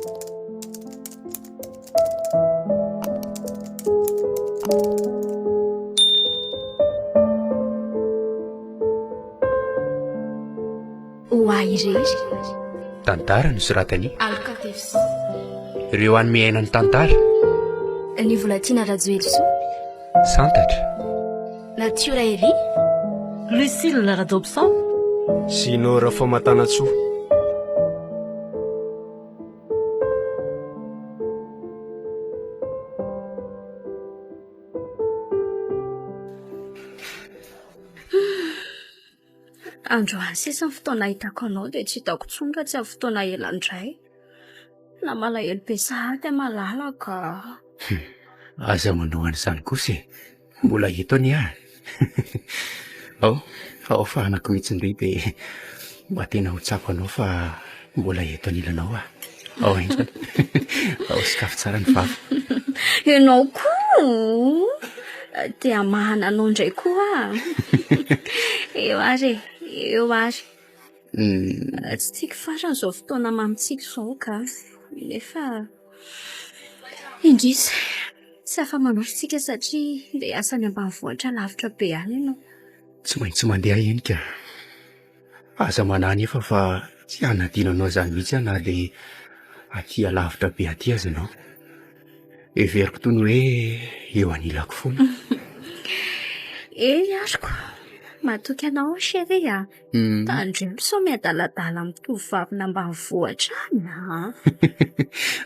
Ho ahy irery. Tantara nosoratan'i. Alokatefs. Ireo hanome aina ny tantara. Ny Volatiana Rajoelisoa. Santatra. Natiora Elia. Lucille Radobson. Gino Rafaomatanantsoa. Androany sisa ny fotoana ahitako anao dia tsy hitako intsony raha tsy amin'ny fotoana ela indray. Na malahelo be sahady aho malalaka a. Aza manao an'izany kosa e. Mbola eto anie aho. Ao, ao fa hanako mihitsy ndry dia mba tena ho tsapanao fa mbola eto anilanao aho. Ao haingana. Ao sokafy tsara ny vava. Ianao koa te hamahana anao indray koa aho. Eo ary e, eo ary. Tsy tiako farany izao fotoana mamintsika izao ka. Nefa indrisy, tsy afa-manohy isika satria ndeha hiasa any ambanivohitra lavitra be any ianao. Tsy maintsy mandeha eny ka. Aza manahy anefa fa tsy hanadino anao izany mihitsy aho na dia aty alavitra be aty aza ianao. Heveriko toy ny hoe eo anilako foana. Eny ariko, matoky anao aho chérie a. Tandremo sao miadaladala amin'ny tovovavin'ambanivohitra any a.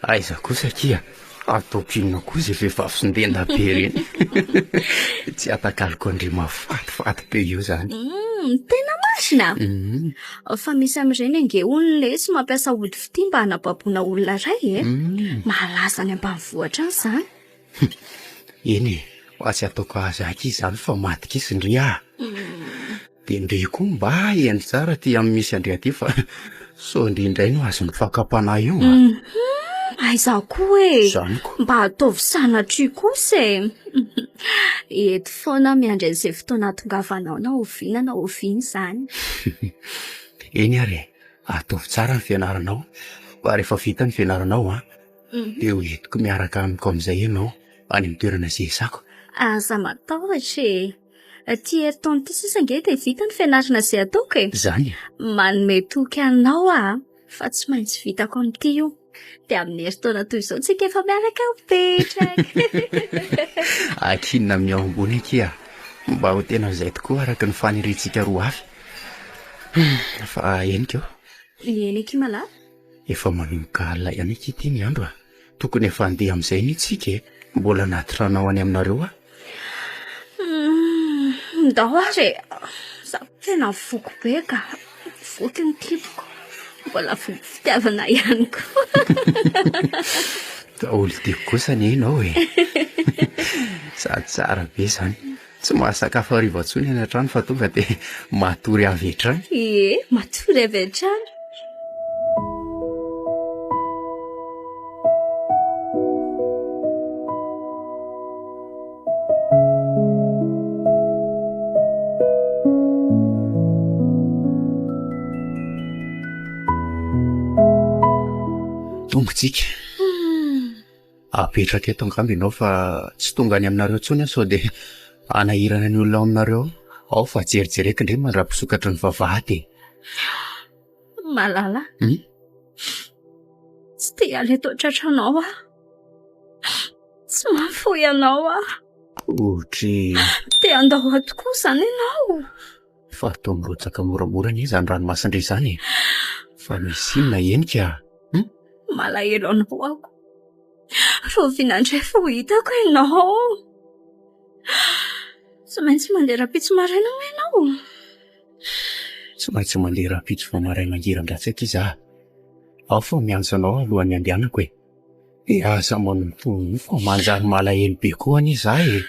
Aiza kosa akia, ataoko inona koa izay vehivavy sondenda be ireny. Tsy atakaloko an-dry mahafatifaty be io izany. Tena marina? Fa misy amin'ireny ange hono lesy mampiasa ody fitia mba hanababoana olona iray e. Malaza any ambanivohitra any izany. Eny e, fa tsy ataoko azy aky izany fa maty kiso ndry ah. Dia ndry koa mba heno tsara aty amin'ny misy an-dry aty fa sao ndry indray no azon'ny fakam-panahy eo a. Aiza koa e! Izany ko. Mba ataovy sanatria kosa e! Eto foana aho miandry an'izay fotoana hahatongavanao na oviana na oviana izany. Eny ary e, ataovy tsara ny fianaranao fa rehefa vita ny fianaranao an, dia ho entiko miaraka amiko amin'izay ianao any amin'ny toerana izay hisako. Aza matahotra e! Ity herintaona ity sisa ange dia vita ny fianarana izay ataoko e! Izany e! Manome toky anao aho fa tsy maintsy vitako amin'ity io. Dia amin'ny herintaona toy izao tsika efa miaraka mipetraka. Ankinina amin'ny ao ambony akia. Mba ho tena izay tokoa araka ny faniriantsika roa avy. Fa eny ko. Eny akia malala. Efa manomboka alina ihany akia ity ny andro a. Tokony efa handeha amin'izay anie tsika e. Mbola anaty rano ao any aminareo aho. Ndao ary e! Za tena voky be ka! Voky ny kiboko, mbola voky fitiavana ihany koa. Olon-tiako kosa anie ianao e! Sady tsara be izany. Tsy mahasakafo hariva intsony any an-trano fa tonga dia matory avy hatrany. Ie, matory avy hatrany. Tonga tsika. Apetraka eto angamba ianao fa tsy tonga any aminareo intsony aho sao dia hanahirana ny olona ao aminareo ao. Ao fa jerijereko indray mandra-pisokatry ny vavahady e. Malala. Tsy te hiala eto an-tratranao aho. Tsy mahafoy anao aho. Ohatry. Te handao ahy tokoa izany ianao. Fa toa mirotsaka moramora anie izany ranomasin-dry izany e. Fa misy inona eny ka? Hum? Malahelo anao aho. Rahoviana indray vao hitako ianao? Tsy maintsy mandeha rahampitso maraina moa ianao? Tsy maintsy mandeha rahampitso vao maraina mangiran-dratsy aky izaho. Ao fa miantso anao alohan'ny handehanako e. Dia aza manompo fa manjary malahelo be koa anie izaho e.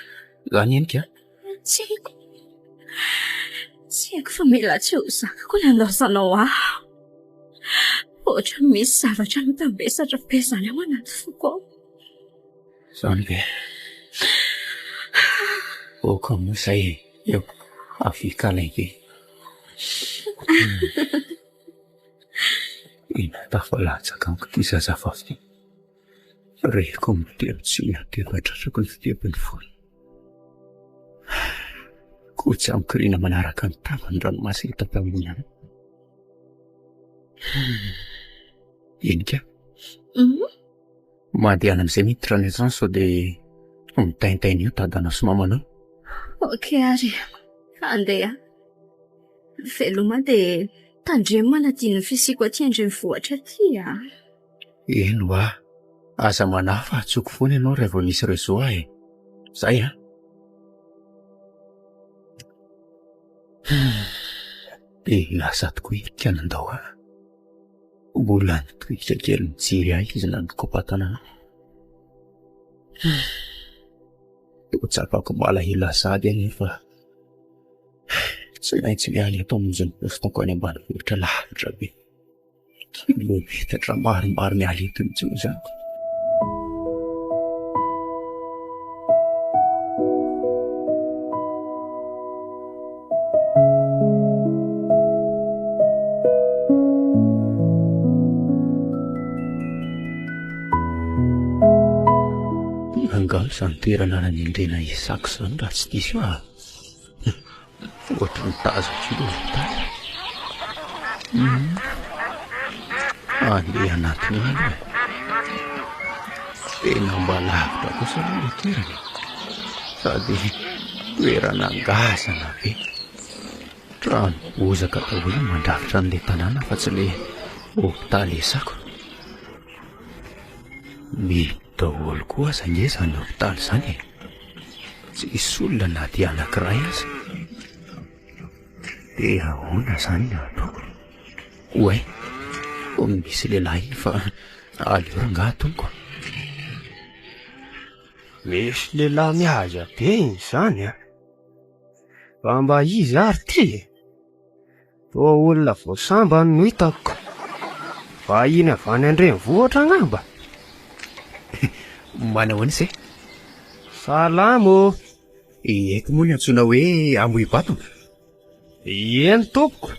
Izany eny ka. Tsy haiko. Tsy haiko fa mila tsy ho zakako ny handaozanao ahy. Ohatran'ny misy zavatra mitambesatra be izany ao anaty foko ao. Izany ve? Aoka moa izay e. Eo, avia kala be. Tena tafalatsaka amiko ity zazavavy ity. Reko miteny tsy miantefa tratrako ny fitepin'ny fony. Koa tsy amikoriana manaraka ny tavany ranomasina eto an-tanin'ny any. Eny ka. Mandehana amin'izay miditra any an-trano sao dia mitaintaina eo dadanao sy mamanao. Ok ary, handeha. Veloma dia tandremo manadino ny fisiako aty an-drenivohitra aty a! Eny hoa, aza manahy fa antsoiko foana ianao raha vao misy réseau aho e! Zay an! Dia lasa tokoa i Ika nandao ahy. Mbola nitohitra kely nijery ahy izy nanikopa-tanana. Toa tsapako malahelo ahy sahady anefa tsy maintsy miala eto hamonjy ny postako any ambanivohitra lavitra be. Kilometatra maromaro miala eto mihitsy moa izany. Angaha izany toerana nanendrena Isaka izany raha tsy diso aho? Ohatry ny tazako io hopitaly. Andeha anatiny eny aloha e. Tena mba lavitra kosa aloha ilay toerana e. Sady toerana ngazana be. Trano bozaka daholo no mandrafitra an'ilay tanàna fa tsy ilay hopitaly Isako. Mihidy daholo koa aza ange izany hopitaly izany e. Tsisy olona na dia anankiray aza. Dia ahoana izany no ataoko? Oay, misy lehilahy iny fa aleo rangahy tompoko a. Misy lehilahy mihaja be iny izany an! Fa mba iza ary ity e? Toa olona vao sambany no hitako ka. Vahiny avy any an-drenivohitra angamba? Manahoana ise? Salama ô! Eto moa ny antsoina hoe Ambohibato? Eny tompoko.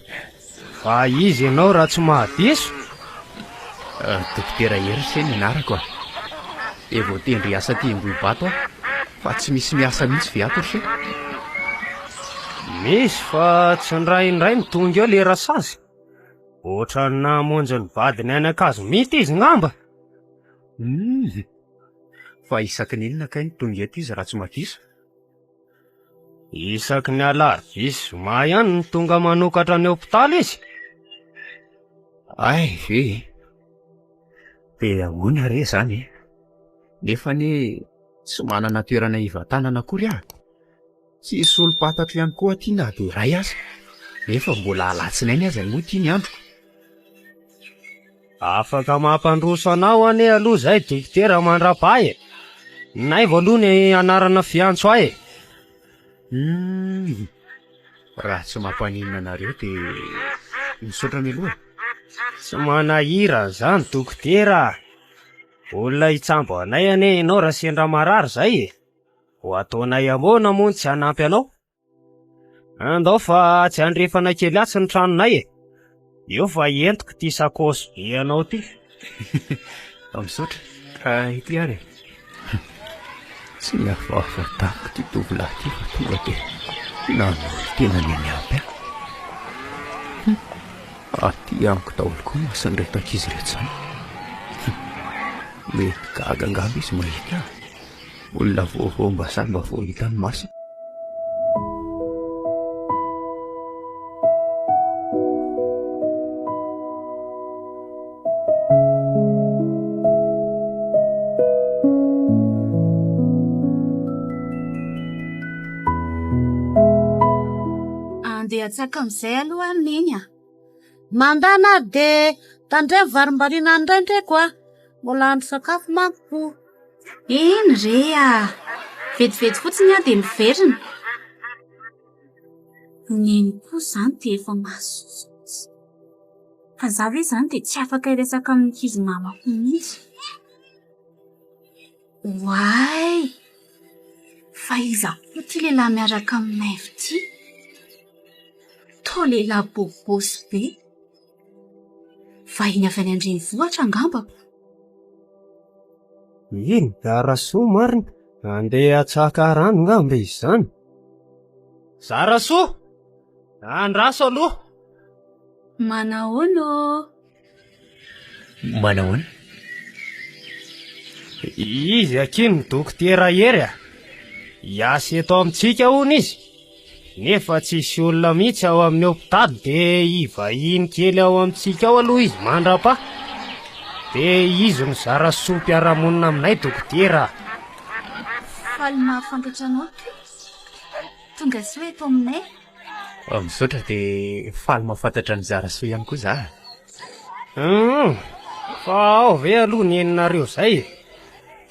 Fa iza ianao raha tsy mahadiso? Dokotera Hery se ny anarako a. Dia voatendry hiasa aty Ambohibato aho. Fa tsy misy miasa mihitsy ve ato ry se? Misy fa tsindraindray no tonga eo le rasazy. Ohatran'ny namonjy ny vadiny any Ankazomita izy ngamba. Hum. Fa isaky ny inona kay no tonga eto izy raha tsy mahadiso? Isaky ny alarobia sy zoma ihany no tonga manokatra ny hopitaly izy. Hay ve e! Dia ahoana re izany e? Nefa anie tsy manana toerana hivantanana akory aho. Tsisy olom-pantatro ihany koa aty na dia iray aza. Nefa mbola alatsinainy aza moa ity ny androko. Afaka mampandroso anao anie aloha izay dokotera mandrapahy e! Naivo aloha ny anarana fiantso ahy e! Humm! Raha tsy mampaninona anareo dia misaotra mialoha e! Tsy manahirana izany dokotera a! Olona hitsambo anay anie ianao raha sendra marary izay e! Ho ataonay ahoana moa ny tsy hanampy anao? Andao fa atsy andrefana kely atsy ny tranonay e! Eo fa entiko ity sakaosy be anao ity. Misaotra. Ka ity ary e. Tsy nihafahafa tamiko ity tovolahy ity fa tonga dia nanolo-tena ny hanampy ahy. Aty amiko daholo koa mason'ireto ankizy ireto izany. Mety gaga angamba izy mahita ahy. Olona vaovao mba sahy mba vao hita ny masony. Andeha hatsaka amin'izay aloha aho Neny a! Mandana ary dia tandremo varimbariana any indray ndreko a! Mbola hahandro sakafo manko. Eny re a! Vetivety fotsiny aho dia miverina. Neny koa izany dia efa mahasosotra. Fa izaho ve izany dia tsy afaka hiresaka amin'ny ankizy namako mihitsy. Oay! Fa iza koa ity lehilahy miaraka amin'i Naivo ity? Toa lehilahy bôgôsy be. Vahiny avy any an-drenivohitra angamba. Iny Zarasoa marina, andeha hatsaka rano angamba izy izany. Zarasoa! Andraso aloha! Manahoana ô? Manahoana? Izy akia ny dokotera Hery a! Hiasa eto amintsika hono izy, nefa tsisy olona mihitsy ao amin'ny hopitaly dia hivahiny kely ao amintsika ao aloha izy mandra-pa. Dia izy no zara soa mpiara-monina aminay dokotera a! Faly mahafantatra anao tompoko. Tonga soa eto aminay. Misaotra dia faly mahafantatra an'i Zarasoa ihany koa za. Hum, fa ao ve aloha ny heninareo zay e?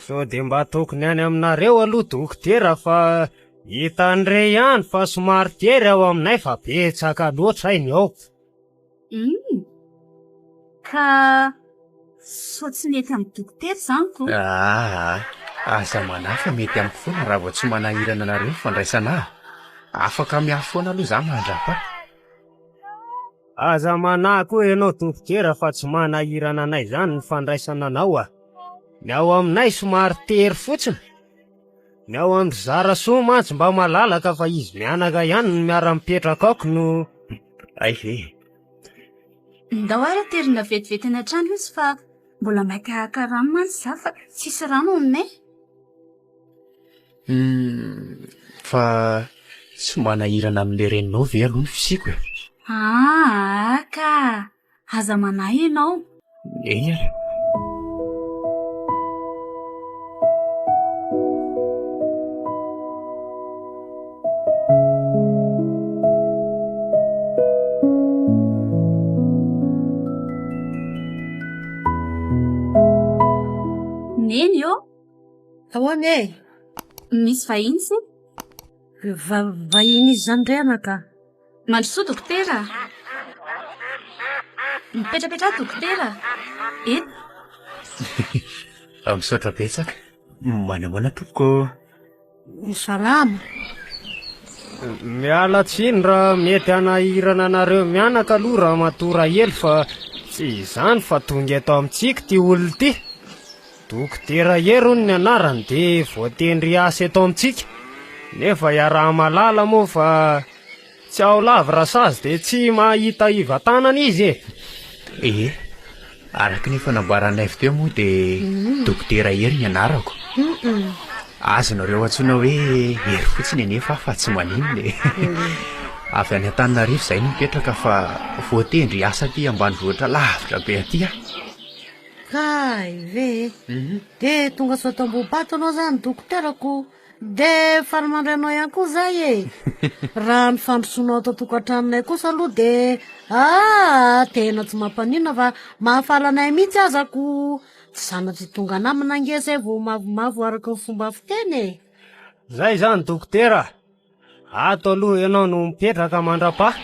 Sao dia mba tokony any aminareo aloha dokotera fa hitan're ihany fa somary tery ao aminay fa betsaka loatra hay ny ao. Hum, ka sao tsy mety amin'ny dokotera izany ko? Aa, aza manahy fa mety amiko foana raha vao tsy manahirana anareo ny fandraisana ahy. Afaka miafy foana aloha za mandrapa. Aza manahy koa ianao dokotera fa tsy manahirana anay izany ny fandraisana anao a! Ny ao aminay somary tery fotsiny. Ny ao amin-dry Zarasoa mantsy mba malalaka fa izy mianaka ihany no miara-mipetraka aoko no Hay ve e! Ndao ary aterina vetivety any an-trano izy fa mbola maika haka rano mantsy za fa tsisy rano ao aminay. Humm, fa tsy manahirana amin'ilay reninao ve aloha ny fisiako e? Aa ka! Aza manahy ianao. Eny ary. Neny ô! Ahoana e? Misy vahiny se? Va- vahiny iza izany indray anaka? Mandrosoa dokotera a! Mipetrapetraha dokotera a! Eto. Misaotra betsaka. Manahoana tompoko ô? Salama. Miala tsiny raha mety hanahirana anareo mianaka aloha ramatoa Rahely fa tsy izany fa tonga eto amintsika ity olona ity. Dokotera Hery hono ny anarany dia voatendry hiasa eto amintsika. Nefa iaraha-mahalala moa fa Tsy ao lava rasazy dia tsy mahita hivantanana izy e! Ee, araka ny efa nambaranay avy teo moa dia Dokotera Hery ny anarako. Azonareo antsoina hoe Hery fotsiny anefa aho fa tsy maninona e! Avy any Antananarivo izahay no mipetraka fa voatendry hiasa aty ambanivohitra lavitra be aty aho. Kay ve e! Dia tonga soa ato Ambohibato ianao izany Dokoterako? De faly mandray anao ihany koa zay e! Raha ny fandrosoanao ato an-tokantranonay kosa aloha de ah tena tsy mampaninona fa mahafaly anay mihitsy aza ko! Tsy sanatria tonga namana ange zay vao mavomavo araka ny fomba fiteny e! Zay zany dokotera a! Ato aloha ianao no mipetraka mandra-paha.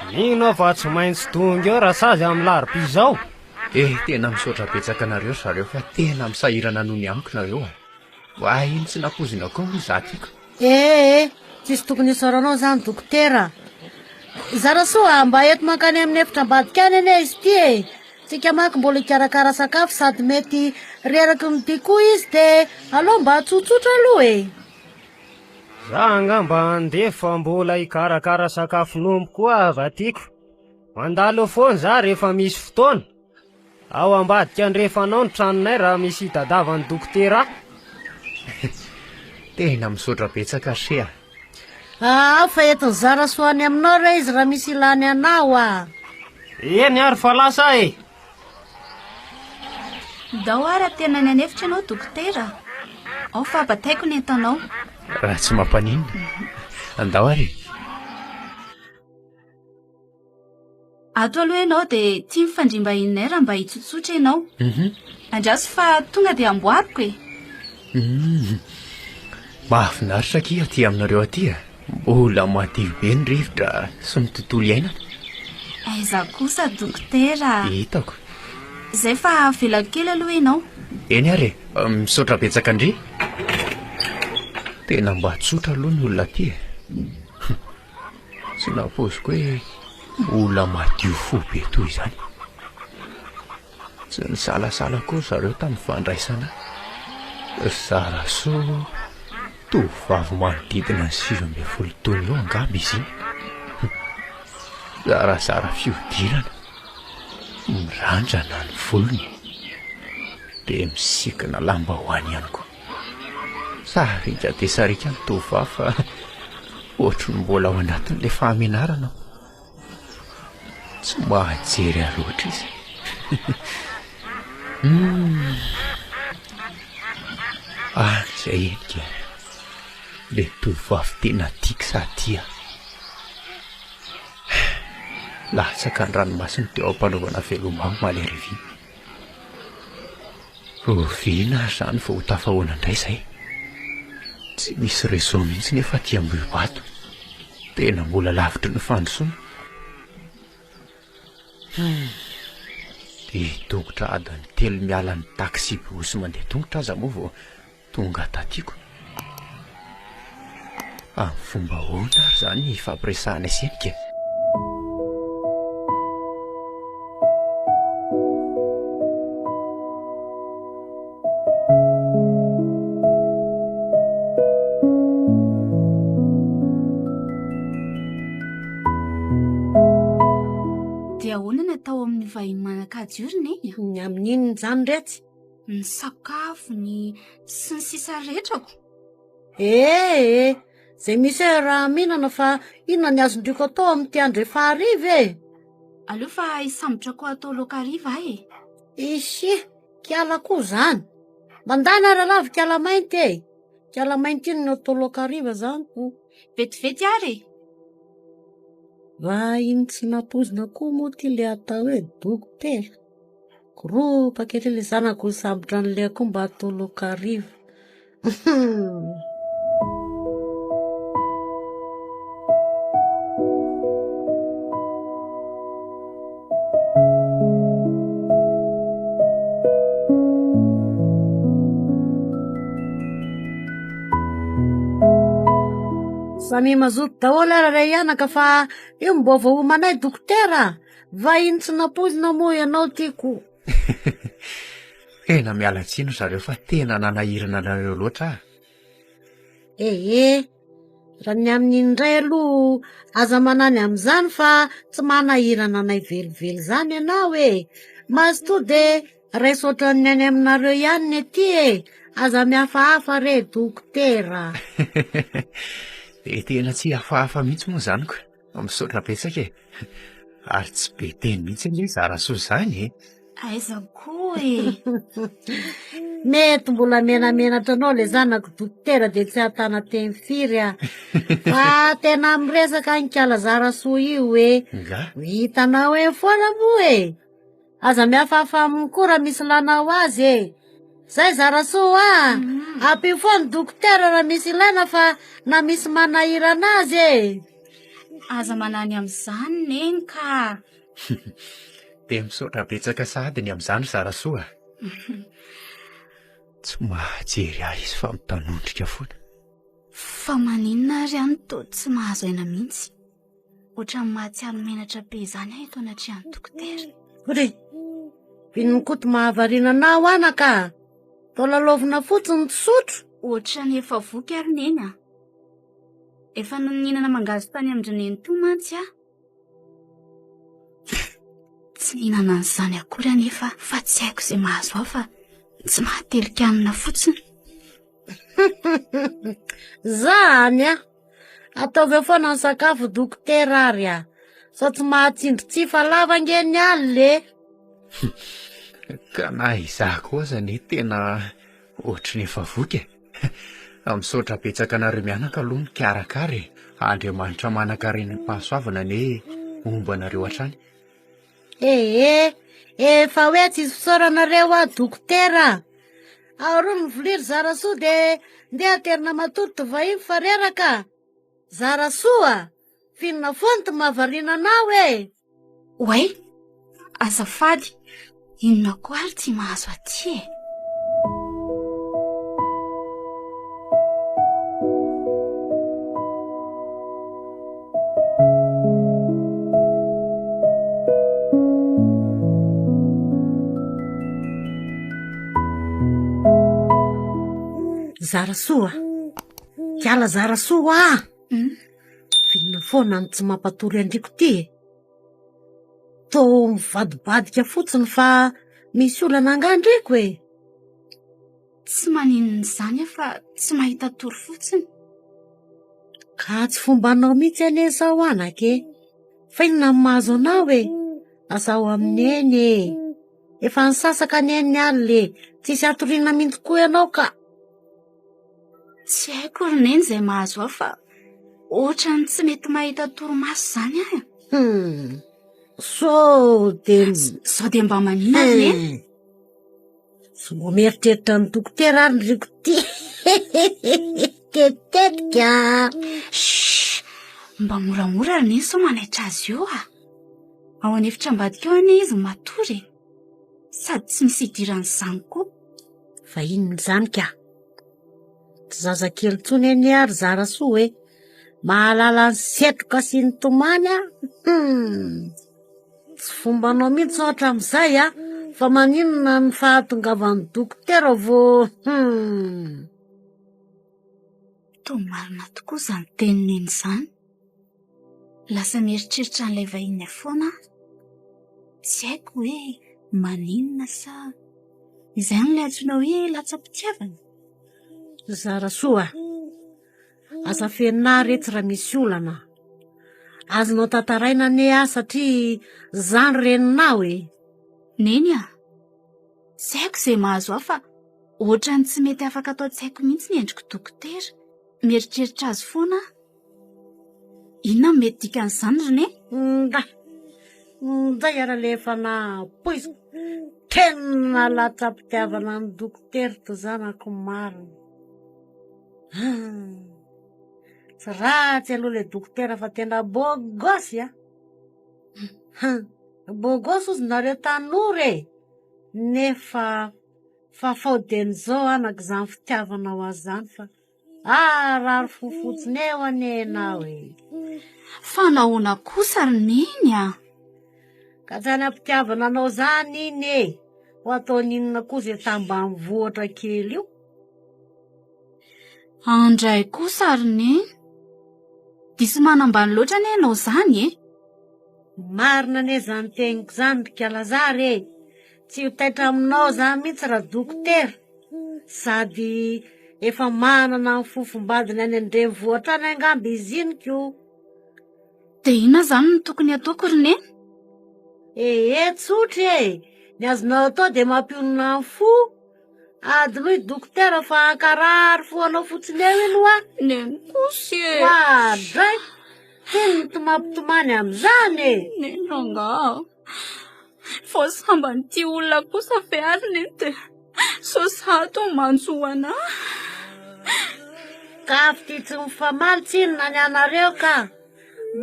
Mino aho fa tsy maintsy tonga eo Rasazy amin'ny larobia izao. Eh tena misaotra betsaka anareo ry zareo fa tena misahirana noho ny amiko nareo a! Oay iny tsy nampoizina koa moa za tiako. Ee, tsisy tokony hisaoranao zany dokotera. Zarasoa a, mba eto mankany amin'ny efitra ambadika any anie izy ity e. Tsika manko mbola hikarakara sakafo sady mety reraky ny dia koa izy de aleo mba tsotsotra aloha e. Za angamba handeha fa mbola hikarakara sakafon'omby koa hava tiako. Mandalo eo foana za rehefa misy fotoana. Ao ambadika andrefanao ny tranonay raha misy hitadavan'ny dokotera ahy. Tena misaotra betsaka ry a. Aa fa entin'i Zarasoa any aminao re izy raha misy ilany anao a. Eny ary fa lasa aho e. Ndao ary aterina any an'efitra ianao dokotera. Ao fa bataiko ny entanao. Raha tsy mampaninona. Andao ary e. Ato aloha ianao dia tia ny fandriam-bahininay raha mba hitsotsotra ianao. Andraso fa tonga dia amboariko e. Mahafinaritra akia aty aminareo aty a. Mbola madio be ny rivotra sy ny tontolo iainana. Aiza kosa dokotera. Hitako. Izay fa avelako kely aloha ianao. Eny ary e, misaotra betsaka ndry. Tena mba tsotra aloha ny olona aty e. Tsy nampoiziko hoe olona madio fo be toy izany. Tsy nisalasala koa ry zareo tamin'ny fandraisana ahy. Ry Zarasoa, tovovavy manodidina ny 19 taona eo angamba izy iny. Zarazara fihodirana, mirandrana ny volony, dia misikina lambahoany ihany koa. Sariaka dia sariaka ny tovovavy fa ohatry ny mbola ao anatin'ilay fahamenarana aho. Tsy mahajery ahy loatra izy. Hum. Any izay endrika. Ilay tovovavy tena tiako sady tia. Latsaka ny ranomasony teo am-panaovana veloma ahy omaly hariva iny. Oviana ary izany vao ho tafahoana indray izay? Tsy misy réseau mihitsy nefa aty Ambohibato. Tena mbola lavitry ny fandrosoana. Hum. Dia tongotra adiny telo miala ny taxi-brousse mandeha tongotra aza moa vao tonga taty ko. Amin'ny fomba ahoana ary izany hifampiresahana sy Henika e? Dia ahoana ny atao amin'ny vahiny manan-kaja io ry Neny a? Ny amin'inona izany retsy? Ny sakafo, ny sy ny sisa rehetra ko. Ee, zay misy hoe raha mihinana fa inona ny azon-driako atao amin'ity andro efa hariva e? Aleo fa hisambotra ko atao laoka hariva aho e. Ishi, kiala koa zany. Mandana rahalahy kiala mainty e. Kiala mainty iny no atao laoka hariva zany ko. Vetivety ary e. Vahiny tsy nampoizina koa moa ty le atao hoe dokotera. Koropa kely le zanako hisambotra an'le akoho mba atao laoka hariva. Samia mazoto daholo ary ray anaka fa io mbo voahomanay dokotera. Vahiny tsy nampoizina moa ianao tiako. Tena miala tsiny ry zareo fa tena nanahirana anareo loatra aho. Ee, raha ny amin'iny indray aloha aza manany amin'izany fa tsy manahirana anay velively izany ianao e. Mazotoa dia raiso ohatran'ny any aminareo ihany ny aty e. Aza mihafahafa re dokotera. Dia tena tsy hihafahafa mihitsy moa izany ko. Misaotra betsaka e! Ary tsy be teny mihitsy anie Zarasoa izany e! Aiza koa e! Mety mbola menamenatra anao le zanako dokotera dia tsy ahatana teny firy a! Fa tena miresaka an'i kala Zarasoa io e! Nga? Ho hitanao eny foana moa e! Aza mihafahafa aminy koa raha misy ilana ho azy e! Zay Zarasoa a! Ampio foana ny dokotera raha misy ilaina fa na misy manahirana azy e! Aza manany amin'izany Neny ka! Dia misaotra betsaka sahady ny amin'izany ry Zarasoa a! Tsy mahajery ahy izy fa mitanondrika foana. Fa maninona ary aho no toa tsy mahazo aina mihitsy? Ohatran'ny mahatsiaro menatra be izany aho eto anatrehan'ny dokotera. Ry, inona koa ty mahavariana anao anaka a? Toa lalaovina fotsiny ny sotro. Ohatran'ny efa voky ary Neny a. Efa nihinana mangahazo tany amin-dry Nenitoa mantsy aho. Tsy nihinana an'izany akory anefa fa tsy haiko izay mahazo ahy fa tsy mahatelika hanina fotsiny. Zany a! Ataovy eo foana ny sakafo dokotera ary a! Sao tsy mahatsindry tsifa lava ange ny alina e! Ka na izaho koa aza anie tena ohatry ny efa voky e! Misaotra betsaka anareo mianaka aloha nikarakara e! Andriamanitra manankarena-pahasoavana anie homba anareo hatrany. Ee, efa hoe tsisy fisaorana reo ah dokotera. Aroa ny vilia ry Zarasoa de ndeha aterina matory ty vahiny fa reraka. Zarasoa, f'inona foana ty mahavariana anao e? Oay, azafady, inona koa ary ty mahazo aty e? Zarasoa, kiala Zarasoa ah! Inona foana no tsy mampatory an-driko ty e? Toa mivadibadika fotsiny fa misy olana angaha ndriko e? Tsy maninona izany aho fa tsy mahita tory fotsiny. Ka tsy fombanao mihitsy anie izao anaka e! Fa inona no mahazo anao e? Lazao amin'i Neny e! Efa nisasaka anie ny alina e! Tsisy hatoriana mihitsy koa ianao ka! Tsy haiko ry Neny izay mahazo ahy fa ohatran'ny tsy mety mahita torimaso izany aho. Hum! Sao dia. Sao dia mba maninona ry Neny? Tsy mba mieritreritra ny dokotera ary ry ty. Tetetika. Shh! Mba moramora ry Neny sao manaitra azy eo ah. Ao an'efitra ambadika ao anie izy matory e. Sady tsy misy idiran'izany koa. Fa inona izany ka? Tsy zazakely intsony anie ary Zarasoa e. Mahalala ny setroka sy ny tomany aho. Hum. Tsy fombanao mihitsy zao hatramin'izay a! Fa maninona ny fahatongavan'ny dokotera vao hum. Toa marina tokoa izany tenin'i Neny izany. Lasa mieritreritra an'ilay vahiny foana aho. Tsy haiko hoe maninona sa izany ilay antsoina hoe latsa-pitiavana? Zarasoa a! Aza afenina ahy retsy raha misy olana. Azonao tantaraina anie aho satria za no reninao e. Neny a! Tsy haiko izay mahazo ahy fa ohatran'ny tsy mety afaka ato an-tsaiko mihitsy ny endrik'i dokotera. Mieritreritra azy foana aho. Inona no mety dikan'izany ry Neny? Nga! Njay ara le efa nahapoiziko. Tena latsa-pitiavana an'i dokotera to zanako marina. Tsy ratsy aloha le dokotera fa tena beau gosse a! Beau gosse ozy nareo tanora e! Nefa fafao dieny zao anaka izany fitiavanao azy zany fa harary fo fotsiny eo anie enao e! Fa nahoana kosa ry Neny a? Ka tsy any am-pitiavana anao zany iny e! Ho ataony inona koa ze tambanivohitra kely io? Andray kosa ry Neny. Diso manambany loatra anie ianao izany e! Marina anie izany teniko izany ry Kalazary e! Tsy ho taitra aminao za mihitsy ra dokotera, sady efa manana ny fofombadiny any an-drenivohitra any angamba izy iny ko! Dia inona izany no tokony hataoko ry Neny? Ee, tsotra e! Ny azonao atao dia mampionona ny fo Adinoy dokotera fa hankarary fo anao fotsiny eo iny hoa. Neny kosa e. Oadray! Teny no tomampitomany amin'izany e. Neny rangaha. Vao sambany tia olona kosa ve ary neny dia sao sato ny manjo anah. Ka fitia tsy mifamaly tsinona ny anareo ka.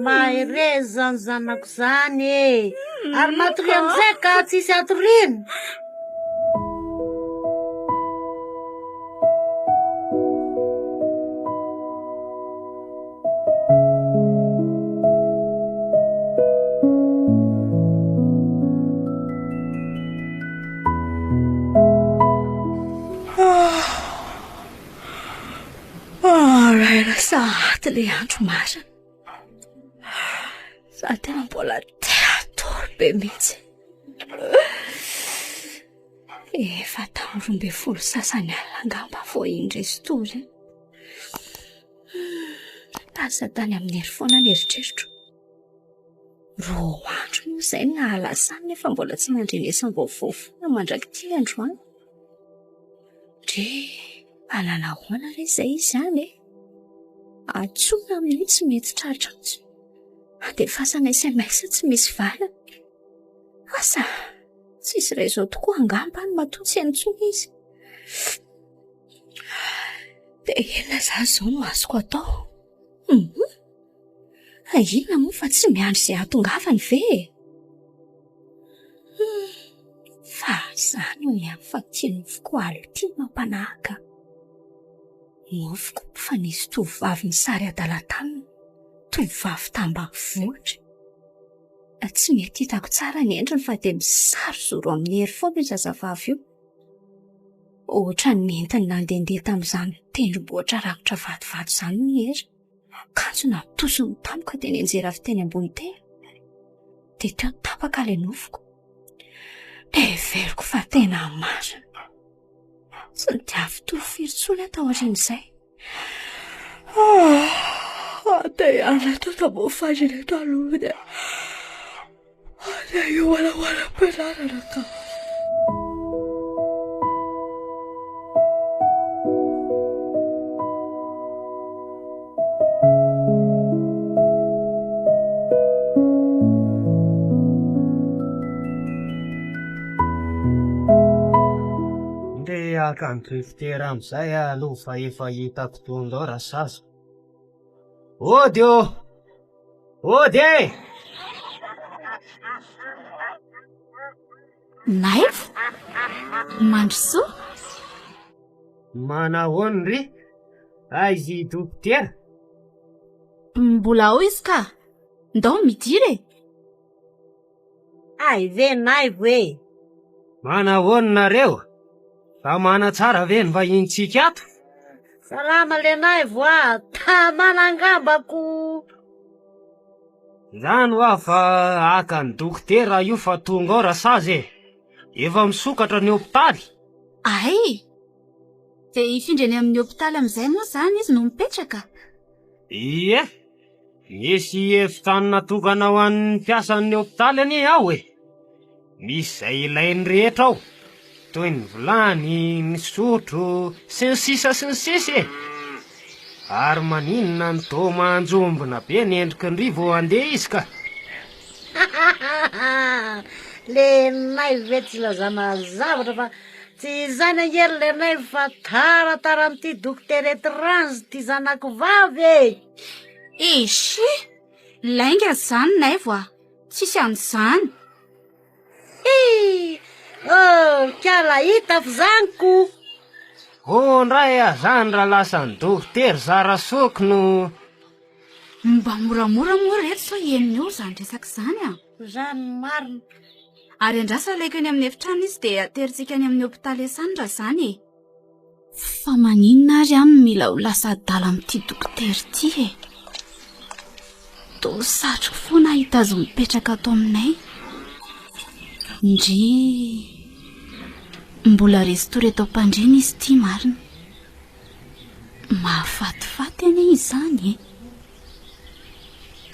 Mahereza zany zanako zany e! Ary matoria amizay ka tsisy atoriana. Raina sahady le andro marina. Za tena mbola te hatory be mihitsy. Efa tamin'ny 12 sasany alina angamba vao indresy tory. Lasa tany amin'ny hery foana ny eritreritro. Roa andro moa izay no nahalasany nefa mbola tsy nandrenesam-baovao foana mandrak'ity androany. Ndry, mba nanahoana re izay izy any e? Antsoina amin'io tsy mety tratra antso. Andefasana sms tsy misy valiny. Asa, tsisy réseau tokoa angamba any matoa tsy heno intsony izy. Dia inona izany izao no azoko atao? Hum, inona moa fa tsy miandry izay hahatongavany ve e? Hum, fa izany hoy ihany fa ity nofiko alina ity no mampanahy ka. Nofiko fa nisy tovovavy nisary adala taminy, tovovavy tambanivohitra. Tsy mety hitako tsara ny endriny fa dia misary zoro amin'ny hery foana io zazavavy io. Ohatran'ny nentiny nandehandeha tamin'izany tendrombohitra rakotra vatovato izany ny hery. Kanjo natosiny tampoka dia nianjera avy teny ambony teny. Dia teo tapaka ilay nofoko. Neveriko fa tena marina. Tsy nitiavy firy intsony aho taorian'izay. Te hiala eto Tambofary ireto aloha dia andeha hiomana ho any am-pianarana ka. Ndeha haka an'i Dokotera amin'izay aho aloha fa efa hitako tonga ao Rasazy. Ody ô! Ody e! Naivo? Mandrosoa? Manahoana ry? Aiza i Dokotera? Mbola ao izy ka. Ndao midira e! Hay ve Naivo e! Manahoana nareo? Tamana tsara ve ny vahintsika ato? Salama le Naivo a! Tamana angamba ko! Izany hoa fa haka ny dokotera io fa tonga ao Rasazy e! Efa misokatra ny hopitaly! Hay! Dia hifindra eny amin'ny hopitaly amin'izay moa izany izy no mipetraka? Ie! Misy efitrano natokana ho an'ny mpiasan'ny hopitaly anie ao e! Misy izay ilainy rehetra ao, toy ny vilany, ny sotro, sy ny sisa sy ny sisa e! Ary maninona no toa manjombona be ny endriky ndry vao handeha izy ka? Lenaivo ve tsy ilazana zavatra fa tsy izany ange ry Lenaivo fa taratara amin'ity dokotera etrange ity zanako vavy e! Eche! Lainga izany Naivo a! Tsisy an'izany! Hi! Oh, kala hita f'izany ko! Hono ndray ah zany raha lasan'ny dokotera Zarasoky no. Mba moramora moa reto sao henon'ny olo izany resaka izany a! Izany no marina. Ary andraso alaiko eny amin'ny efitrano izy dia aterintsika any amin'ny hopitaly Esany raha izany e! Fa maninona ary aho no mila ho lasa adala amin'ity dokotera ity e? Toa satriko foana hahita azy mipetraka ato aminay. Ndry. Mbola restory eto am-pandriana izy ity marina. Mahafatifaty anie izany e.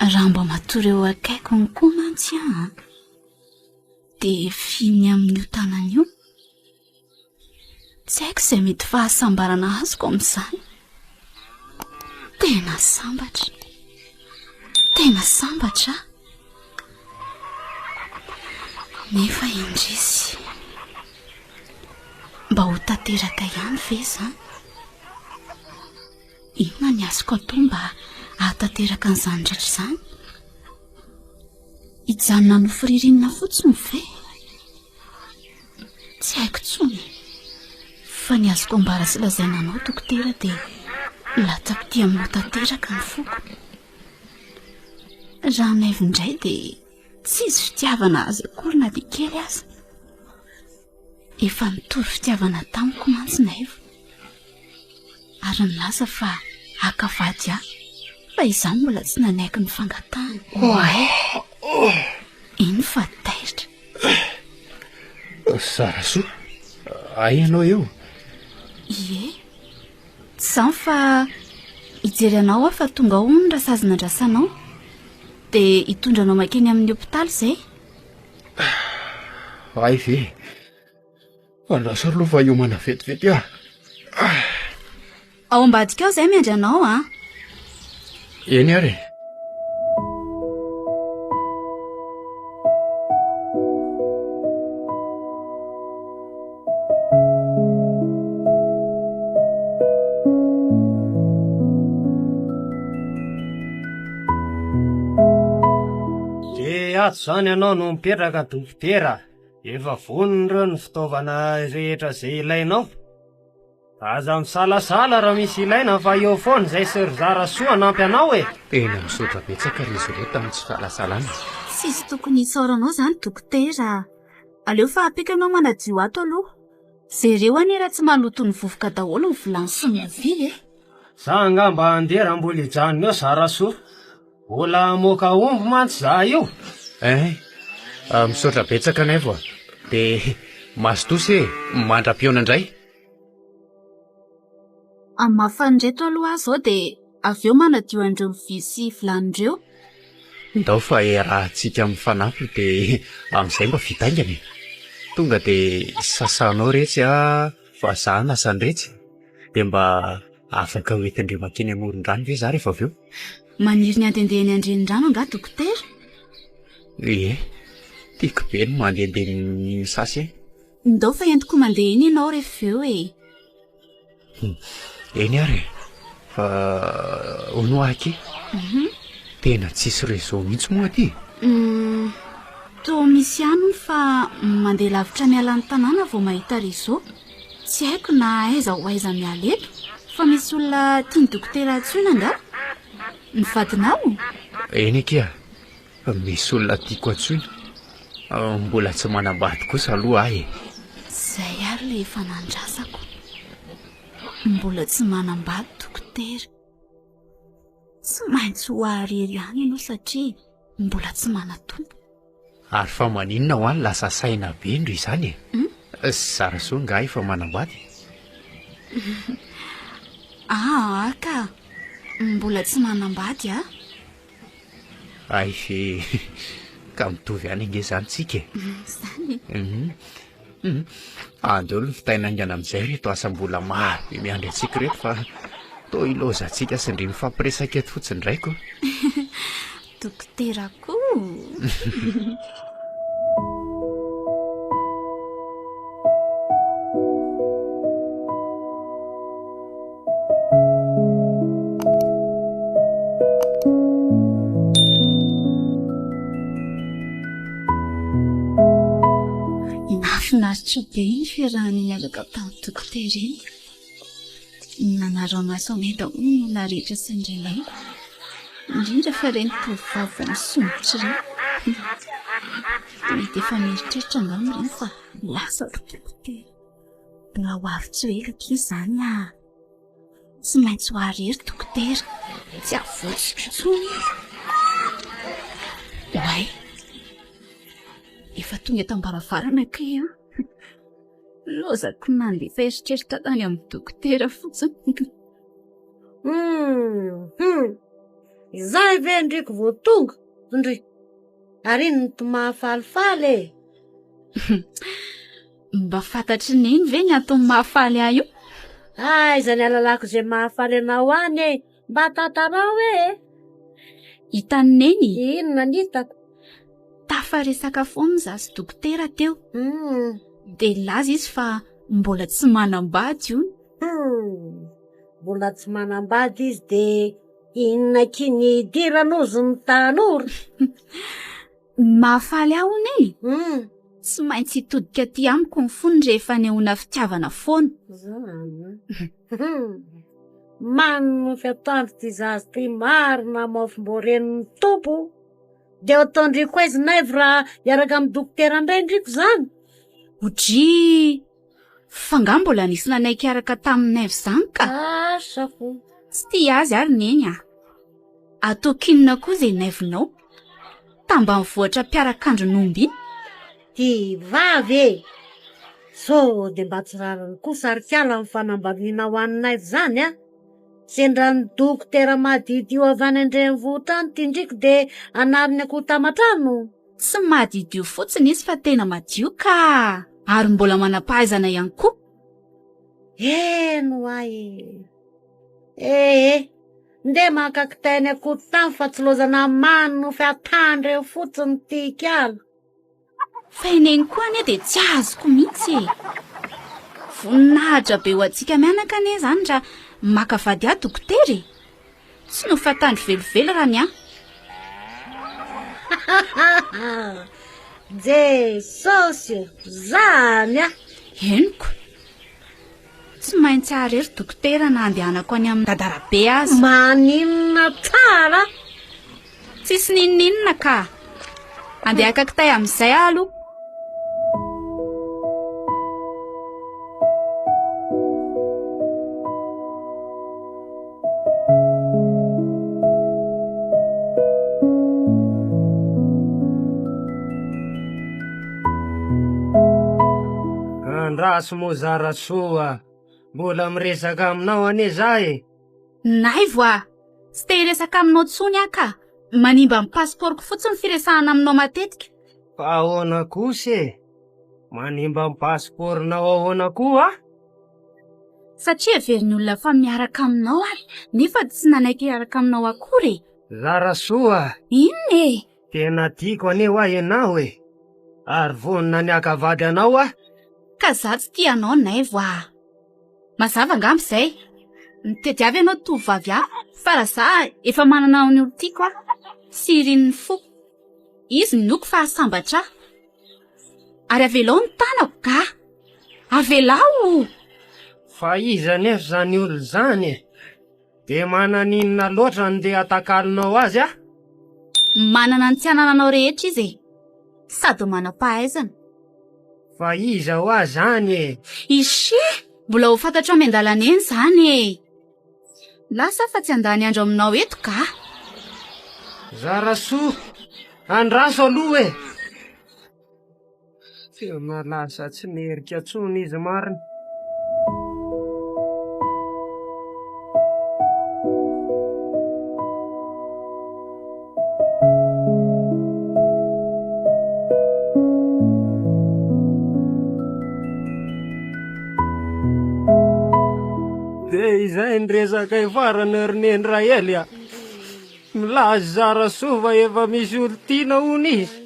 Raha mba matory eo akaikiny koa mantsy aho an, dia fihiny amin'io tanana io. Tsy haiko izay mety fahasambarana azoko amin'izany. Tena sambatra. Tena sambatra aho. Nefa indrisy. Mba ho tanteraka ihany ve izany? Inona ny azoko atao mba hahatanteraka an'izany rehetra izany? Hijanona nofy ririnina fotsiny ve? Tsy haiko intsony e. Fa ny azoko ambara sy lazaina anao dokotera dia latsa-pitia aminao tanteraka ny foko. Raha Naivo indray dia tsy izy fitiavana azy akory na dia kely aza. Efa nitory fitiavana tamiko mantsy Naivo. Ary nilaza fa haka vady ahy. Fa izaho mbola tsy nanaiky ny fangatahany. Oay! Iny fa taitra. Zarasoa, ay ianao eo? Ie. Tsy izany fa hijery anao aho fa tonga ao hono rasazy nandrasanao. Dia hitondra anao mankeny amin'ny hopitaly izay. Hay ve? Andraso aloha fa hiomana vetivety aho. Ao ambadika ao izay miandry anao an. Eny ary e. Dia ato izany ianao no mipetraka dokotera. Efa vonona ireo ny fitaovana rehetra izay ilainao. Aza misalasala raha misy ilaina fa eo foana izay sy ry Zarasoa hanampy anao e! Tena misaotra betsaka ry zareo tamin'ny tsy fahalasalana. Tsisy tokony hisaoranao izany dokotera a! Aleo fa ampiako ianao manadio ato aloha. Jereo anie raha tsy maloton'ny vovoka daholo ny vilany sy ny lovia e! Za angamba handeha raha mbola hijanona eo za Rasoa. Mbola hamoaka omby mantsy za io. Ein! Misaotra betsaka Naivo a! Dia mazotoa se e! Mandra-pihaona indray! Hamafa an'ireto aloha aho izao dia avy eo manadio an'ireo lovia sy vilany ireo. Ndao fa iarahantsika mifanampy dia amin'izay mba vita haingana e! Tonga dia sasanao retsy a, fa za hanasa an'iretsy dia mba afaka hoentin-dry mankeny amoron-drano ve za rehefa avy eo? Maniry ny handehandeha eny an-drenirano angaha dokotera? Ie, tiako be ny mandehandeha misasa e! Ndao fa entiko mandeha eny ianao rehefa avy eo e! Eny ary e! Fa hono hoa aky? Tena tsisy réseau mihitsy moa aty? Toa misy ihany hono fa mandeha lavitra miala ny tanàna vao mahita réseau. Tsy haiko na aiza ho aiza miala eto fa misy olona tian'i dokotera antsoina angaha? Ny vadinao? Eny akia, Misy olona tiako antsoina. Mbola tsy manambady kosa aloha aho e. Izay ary ilay efa nandrasako. Mbola tsy manambady dokotera. Tsy maintsy ho ahy irery ihany ianao satria mbola tsy manan-tompo. Ary fa maninona ho any lasa saina be ndry izany e? Zarasoa nga efa manambady? Aa ka! Mbola tsy manambady aho. Hay ve ka mitovy ihany ange izany tsika e. Izany e. Mhm. Andeo ny vitaina haingana amin'izay reto asa mbola maro be miandry antsika ireto fa toa ilaozantsika sy ndry mifampiresaka eto fotsiny indray ko. Dokotera koa. Nahafinaritra be iny fiarahana niaraka tamin'ny dokotera iny. Nanara-maso anay daholo ny olona rehetra sy ny renay, indrindra fa ireny tovovavy vao misondrotra ireny. Mety efa mieritreritra angamba ireny fa lasa ry dokotera. Mbola ho avy tsy ho ela akia izany ah! Tsy maintsy ho ahy irery dokotera, tsy avotsiko intsony. Oay! Efa tonga eto am-baravarana kay an! Lozako nandefa eritreritra tany amin'ny dokotera fotsiny. Hum! Hum! Izay ve ndriko vao tonga? Ndry! Ary inona no mahafalifaly e? Mba fantatr'i Neny ve ny antony mahafaly ahy io? Aiza ny ahalalako izay mahafaly anao any e? Mba tantarao hoe e! Hitan'i Neny? Inona ny hitako? Tafaresaka foana izaho sy dokotera teo. Dia nilaza izy fa mbola tsy manambady hono. Hum! Mbola tsy manambady izy dia inona akia ny hidirany ozy ny tanora? Ny mahafaly ahy hono e! Tsy maintsy hitodika aty amiko ny fony rehefa anehoana fitiavana foana. Zany. Manonofy atoandro ty zaza ty marina maofim-bo renin'ny Tompo. Dia ataon-driko aiza Naivo raha hiaraka amin'ny dokotera indray ndriko zany? Odrii! Fa nga mbola nisy nanaiky hiaraka tamin'i Naivo izany ka? Asa fo. Tsy tia azy ary Neny a! Ataoko inona koa izay Naivonao? Tambanivohitra mpiarak'andron'omby iny? Ty vavy e! Sao dia mba tsy rariny kosa ry kiala ny fanambaniana ho an'i Naivo izany a! Sendra ny dokotera madiodio avy any an-drenivohitra any ty ndriko dia anariny akoho taman-trano? Tsy madiodio fotsiny izy fa tena madio ka! Ary mbola manam-pahaizana ihany koa. Eny ho'a e! Ee! Ndeha maka kitay ny akoho tany fa tsy lozana manonofy atandreo fotsiny ty kiala. Fa i Neny koa anie dia tsy azoko mihitsy e! Voninahitra be ho antsika mianaka anie izany raha maka vady ahy dokotera e! Tsy nofatandro velively raha ny ahy. Jesosy ô! Zany ah! Henoko. Tsy maintsy ahy irery dokotera na andehanako any amin'ny dadarabe aza. Maninona tsara? Tsisy n'inon'inona ka. Andeha haka kitay amin'izay aho aloha. Andraso moa Zarasoa, mbola miresaka aminao anie za e! Naivo a! Tsy te hiresaka aminao intsony aho ka! Manimba ny pasipaoroko fotsiny ny firesahana aminao matetika. Fa ahoana kosa e? Manimba ny pasipaoronao ahoana koa? Satria heverin'ny olona fa miaraka aminao aho nefa tsy nanaiky hiaraka aminao akory e! Zarasoa a! Inona e? Tena tiako anie hoa ianao e! Ary vonona ny haka vady anao aho. Ka za tsy tia anao Naivo a! Mazava angamba izay. Mitediava ianao tovovavy hafa fa raha za efa manana ny olon-tiako aho sy irin'ny foko. Izy no noko fa sambatra aho. Ary avelao ny tanako ka! Avelao! Fa iza anefa izany olona izany e? Dia mananinona loatra no ndeha hatakalonao azy ah? Manana ny tsy anananao rehetra izy e! Sady manam-pahaizana. Fa iza hoa zany e? Ishe! Mbola ho fantatrao miandalana eny izany e! Lasa aho fa tsy handany andro aminao eto ka! Zarasoa, andraso aloha e! Tena lasa tsy merika tsony izy marina. Dia izay ny resakay farany ry Neny Rahely a! Milaza Zarasoa fa efa misy olon-tiana hono izy.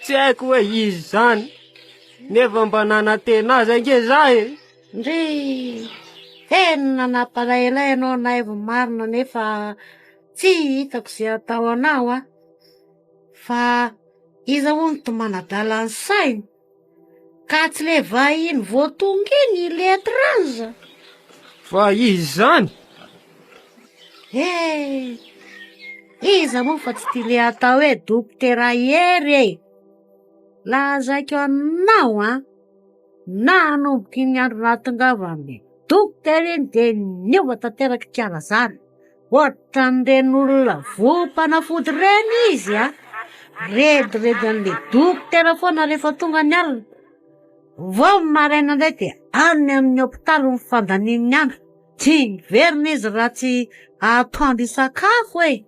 Tsy haiko hoe iza izany, nefa mba nanantena azy ange za e! Ndrii! Tena nampalahelo ahy ianao Naivo marina nefa tsy hitako izay atao anao a! Fa iza hono to manadala ny saina? Ka tsy le vahiny vao tonga iny i l'étrange? Fa iza izany? Eh! Iza moa fa tsy ty le atao hoe dokotera Hery e! Lazaiko aminao an, nanomboka iny andro nahatongavan'ny dokotera iny dia niova tanteraka i Zara. Ohatran'ireny olona voam-panafody ireny izy a! Rediredy an'ilay dokotera foana rehefa tonga ny alina. Vao ny maraina indray dia any amin'ny hopitaly ny fandaniany andro. Tsy miverina izy raha tsy atoandro hisakafo e!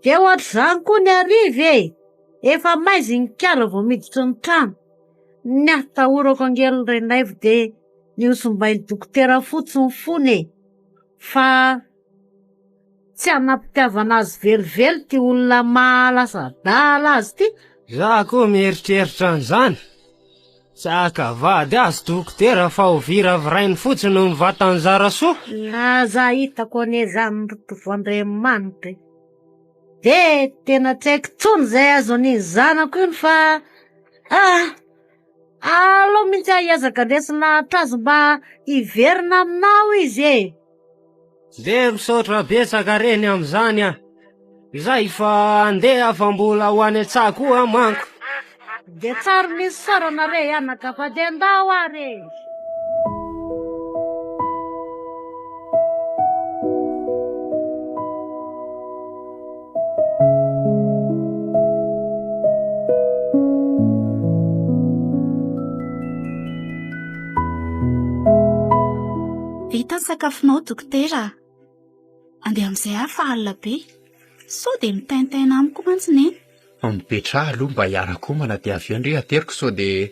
Dia ohatr'izany koa ny hariva e! Efa maizin-kala vao miditra ny trano. Ny atahorako ange ry Renaivo dia ny hosimbain'ny dokotera fotsiny ny fony e! Fa tsy hanam-pitiavana azy velively ity olona mahalasa adala azy ity. Za koa mieritreritra an'izany. Tsy haka vady azy dokotera fa ho viravirainy fotsiny ny vatan'i Zarasoa. Aza hitako anie izany ry Tovoandriamanitra e. Dia tena tsy haiko intsony izay azo an'iny zanako iny fa ah! Aleo mihitsy aho hiezaka handresy lahatra azy mba hiverina aminao izy e! Dia misaotra betsaka reny amin'izany an! Izay fa andeha fa mbola ho any an-tsaha koa aho manko. Dia tsary misy isaorana re anaka fa dia ndao ary e! Vita ny sakafonao dokotera a! Andeha amin'izay aho fa alina be. Sao dia mitaintaina amiko mantsy neny. Mipetraha aloha mba hiara-komana dia avy eo ndry ateriko sao dia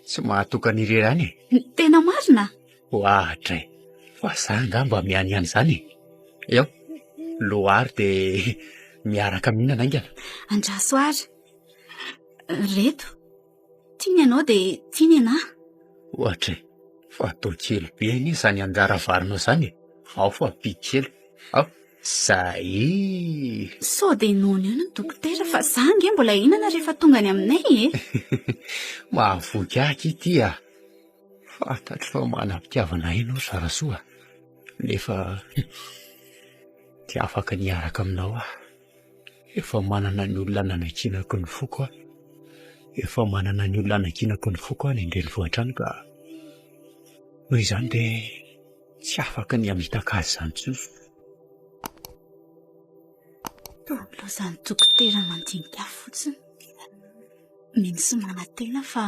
tsy mahatokana irery any e. Tena marina? Ohatra e! Fa za angamba mianiany izany e! Eo, loary dia miaraka mihinana haingana. Andraso ary. Reto, tiany ianao dia tiany ianà. Ohatra e! Fa atao kely be anie izany anjara varinao izany e! Ao fa be kely. Ao, zay! Sao dia noana eo ny dokotera fa za ange mbola hihinana rehefa tonga any aminay e! Mahavoky ahy aky ity a! Fantatro fa manam-pitiavana ahy ianao Zarasoa a! Nefa tsy afaka ny hiaraka aminao aho. Efa manana ny olona nanankinako ny foko aho. Efa manana ny olona nanankinako ny foko aho any an-drenivohitra any ka noho izany dia tsy afaka ny hamitaka azy izany intsony. Toa nilaozan'ny dokotera mandinika ahy fotsiny. Mino sy manantena fa.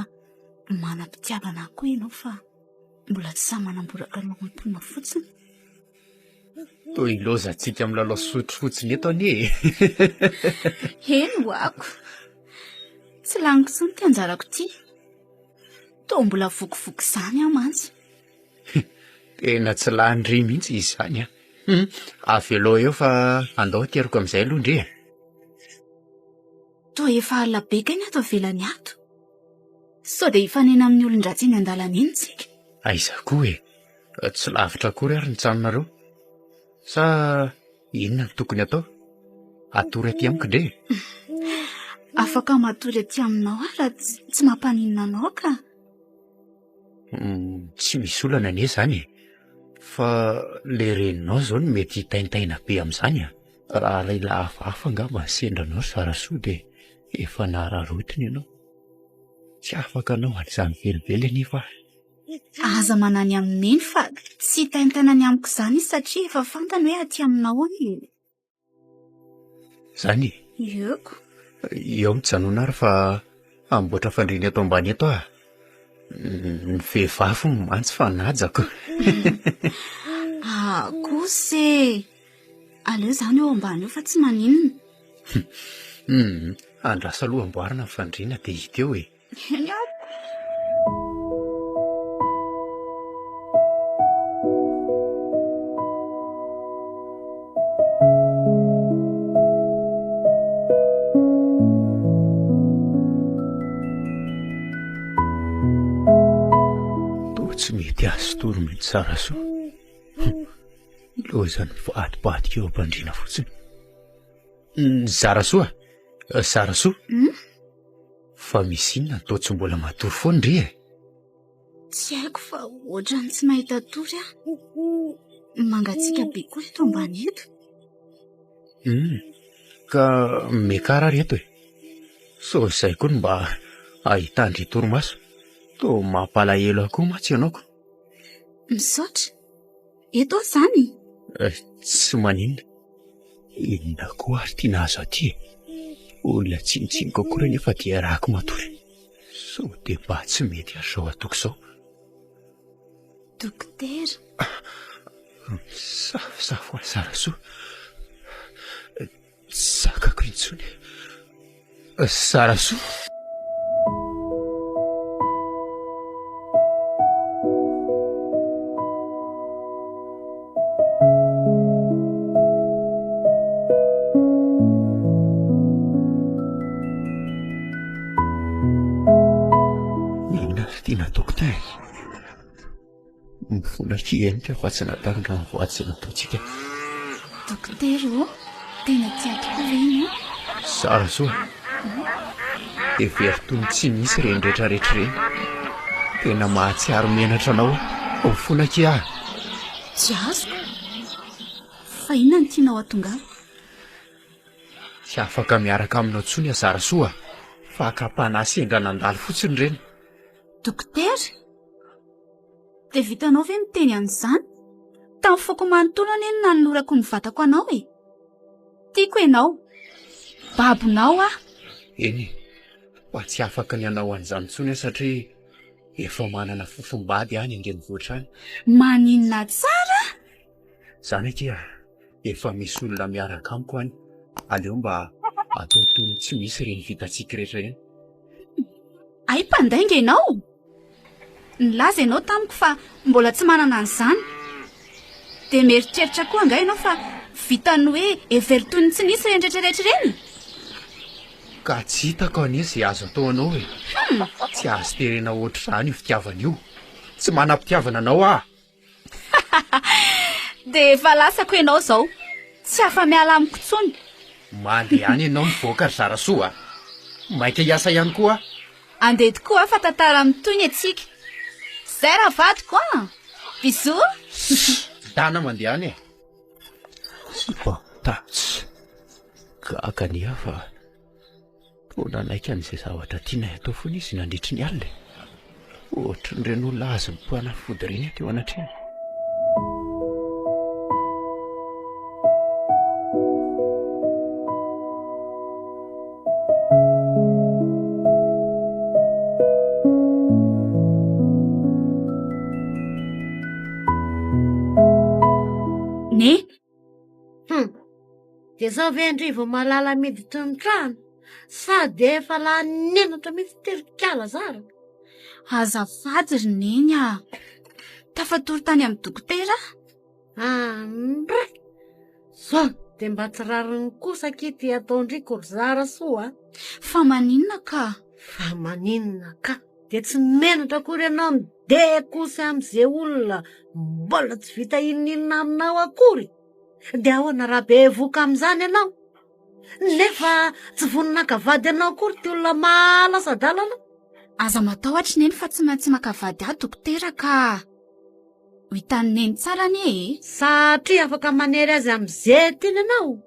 Manam-pitiavana ahy koa ianao fa mbola tsy sahy manamboraka anao am-ponao fotsiny. Toa ilaozantsika milalao sotro fotsiny eto anie e! Eny ho'ako. Tsy laniko intsony ity anjarako ity. Toa mbola vokivoky izany aho mantsy. Tena tsy lany ry mihitsy izy izany an! Avelao eo fa andao ateriko amin'izay aloha ndry e! Toa efa alina be kay ny ato ivelany ato. Sao dia hifanena amin'ny olon-dratsy eny an-dalana eny tsika? Aiza koa e! Tsy lavitra akory ary ny tranonareo. Sa inona no tokony atao? Hatory aty amiko ndre e! Afaka matory aty aminao aho raha tsy mampaninona anao ka. Tsy misy olana anie izany e! Fa le reninao izao no mety hitaintaina be amin'izany a! Raha lehilahy hafahafa angamba ny sendra anao ry Zarasoa dia efa nararaotiny ianao. Tsy afaka hanao an'izany velively anefa aho. Aza manany amin'i Neny fa tsy hitaintaina ny amiko izany izy satria efa fantany hoe aty aminao aho e. Zany e? Ieko. Eo mijanona ary fa hamboatra fandriana eto ambany eto aho. Ny vehivavy hono mantsy fanajako. Ah kosa e! Aleo izany eo ambany eo fa tsy maninona. Hum, andraso aloha amboarina ny fandriana dia hita eo e. Eny ary. Toa tsy mety azo tory mihitsy Zarasoa. Lozan'ny mivadibadika eo am-pandriana fotsiny. Zarasoa, Zarasoa. Hmm? Fa misy inona no toa tsy mbola matory foana ndry e? Tsy haiko fa ohatran'ny tsy mahita tory aho. Mangatsiaka be koa eto ambany eto. Hum, ka miakara ary eto e. Sao izay koa no mba ahitan-dry torimaso. Toa mampalahelo ahy koa mantsy ianao ko. Misaotra. Eto aho izany? Eh, tsy maninona. Inona koa ary ity nahazo aty e? Olona tsinontsinoko akory anefa dia iarahako matory. Sao dia mba tsy mety ary izao ataoko izao. Dokotera. Misafosafo ahy Zarasoa. Tsy zakako intsony. Zarasoa. Inona ary ity nataoko ity e? Mbola hihemotra fa tsy natangana ny voady izay nataontsika. Dokotera ô, tena tia tokoa ve ianao? Zarasoa, hevero toy ny tsy misy ireny rehetrarehetra ireny. Tena mahatsiaro menatra anao aho. Mifona akia aho. Tsy azoko. Fa inona no tianao hatongava? Tsy afaka miaraka aminao intsony aho Zarasoa. Fakam-panahy sendra nandalo fotsiny ireny. Dokotera? Dia vitanao ve miteny an'izany? Tamin'ny foko manontolo anie no nanolorako ny vatako anao e! Tiako ianao. Babonao aho. Eny e, fa tsy afaka ny hanao an'izany intsony aho satria efa manana fofombady any an-drenivohitra any. Maninona tsara? Izany akia, efa misy olona miaraka amiko any, aleo mba atao toy ny tsy misy ireny vitantsika rehetra ireny. Hay mpandainga ianao! Nilaza ianao tamiko fa mbola tsy manana an'izany. Dia mieritreritra koa angaha ianao fa vitan'ny hoe hevero toy ny tsy nisy ireny rehetrarehetra ireny? Ka tsy hitako anie izay azo atao anao e! Tsy azo terena ohatr'izany io fitiavana io. Tsy manam-pitiavana anao aho. Dia efa lasako ianao izao. Tsy afa-miala amiko intsony. Mandehana ianao mivoaka ry Zarasoa a! Maika hiasa ihany koa aho. Andeha tokoa fa tantara mitohy ny antsika. Zay raha vadiko an! Bisous! Dana mandehana e! Sipa tats. Gaga anie aho fa toa nanaiky an'izay zavatra tianay atao foana izy nandritry ny alina e. Ohatran'ireny olona azon'ny mpanafody ireny aho teo anatrehany. Neny. Hum! Dia zao ve ndry vao mahalala miditra ny trano? Sady efa lany nenatra mihitsy ty ry kala zara. Azafady ry Neny a! Tafatory tany amin'ny dokotera aho. Andray! Zao dia mba tsy rariny kosa akia ty ataon-dry ko ry zara soa a! Fa maninona ka? Fa maninona ka? Dia tsy menatra akory ianao midekosy amin'izay olona mbola tsy vita inon'inona aminao akory? Dia ahoana raha bevoka amin'izany ianao? Nefa tsy vonona haka vady anao akory ity olona mahalasa-dalana? Aza matahotra Neny fa tsy maintsy maka vady ahy dokotera ka! Ho hitan'i Neny tsara anie e! Satria afaka manery azy amin'izay tiany ianao?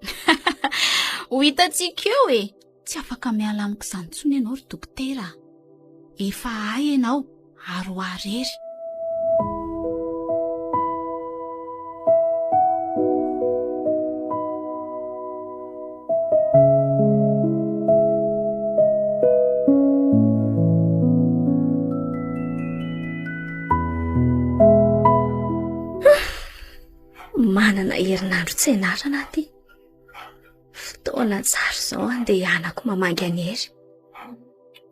Ho hitantsika eo e! Tsy afaka miala amiko izany intsony ianao ry dokotera a! Efa ahy ianao ary ho ahy irery. Manana herinandro tsy ianarana aho ity. Fotoana tsara izao andehanako mamangy an'i Hery.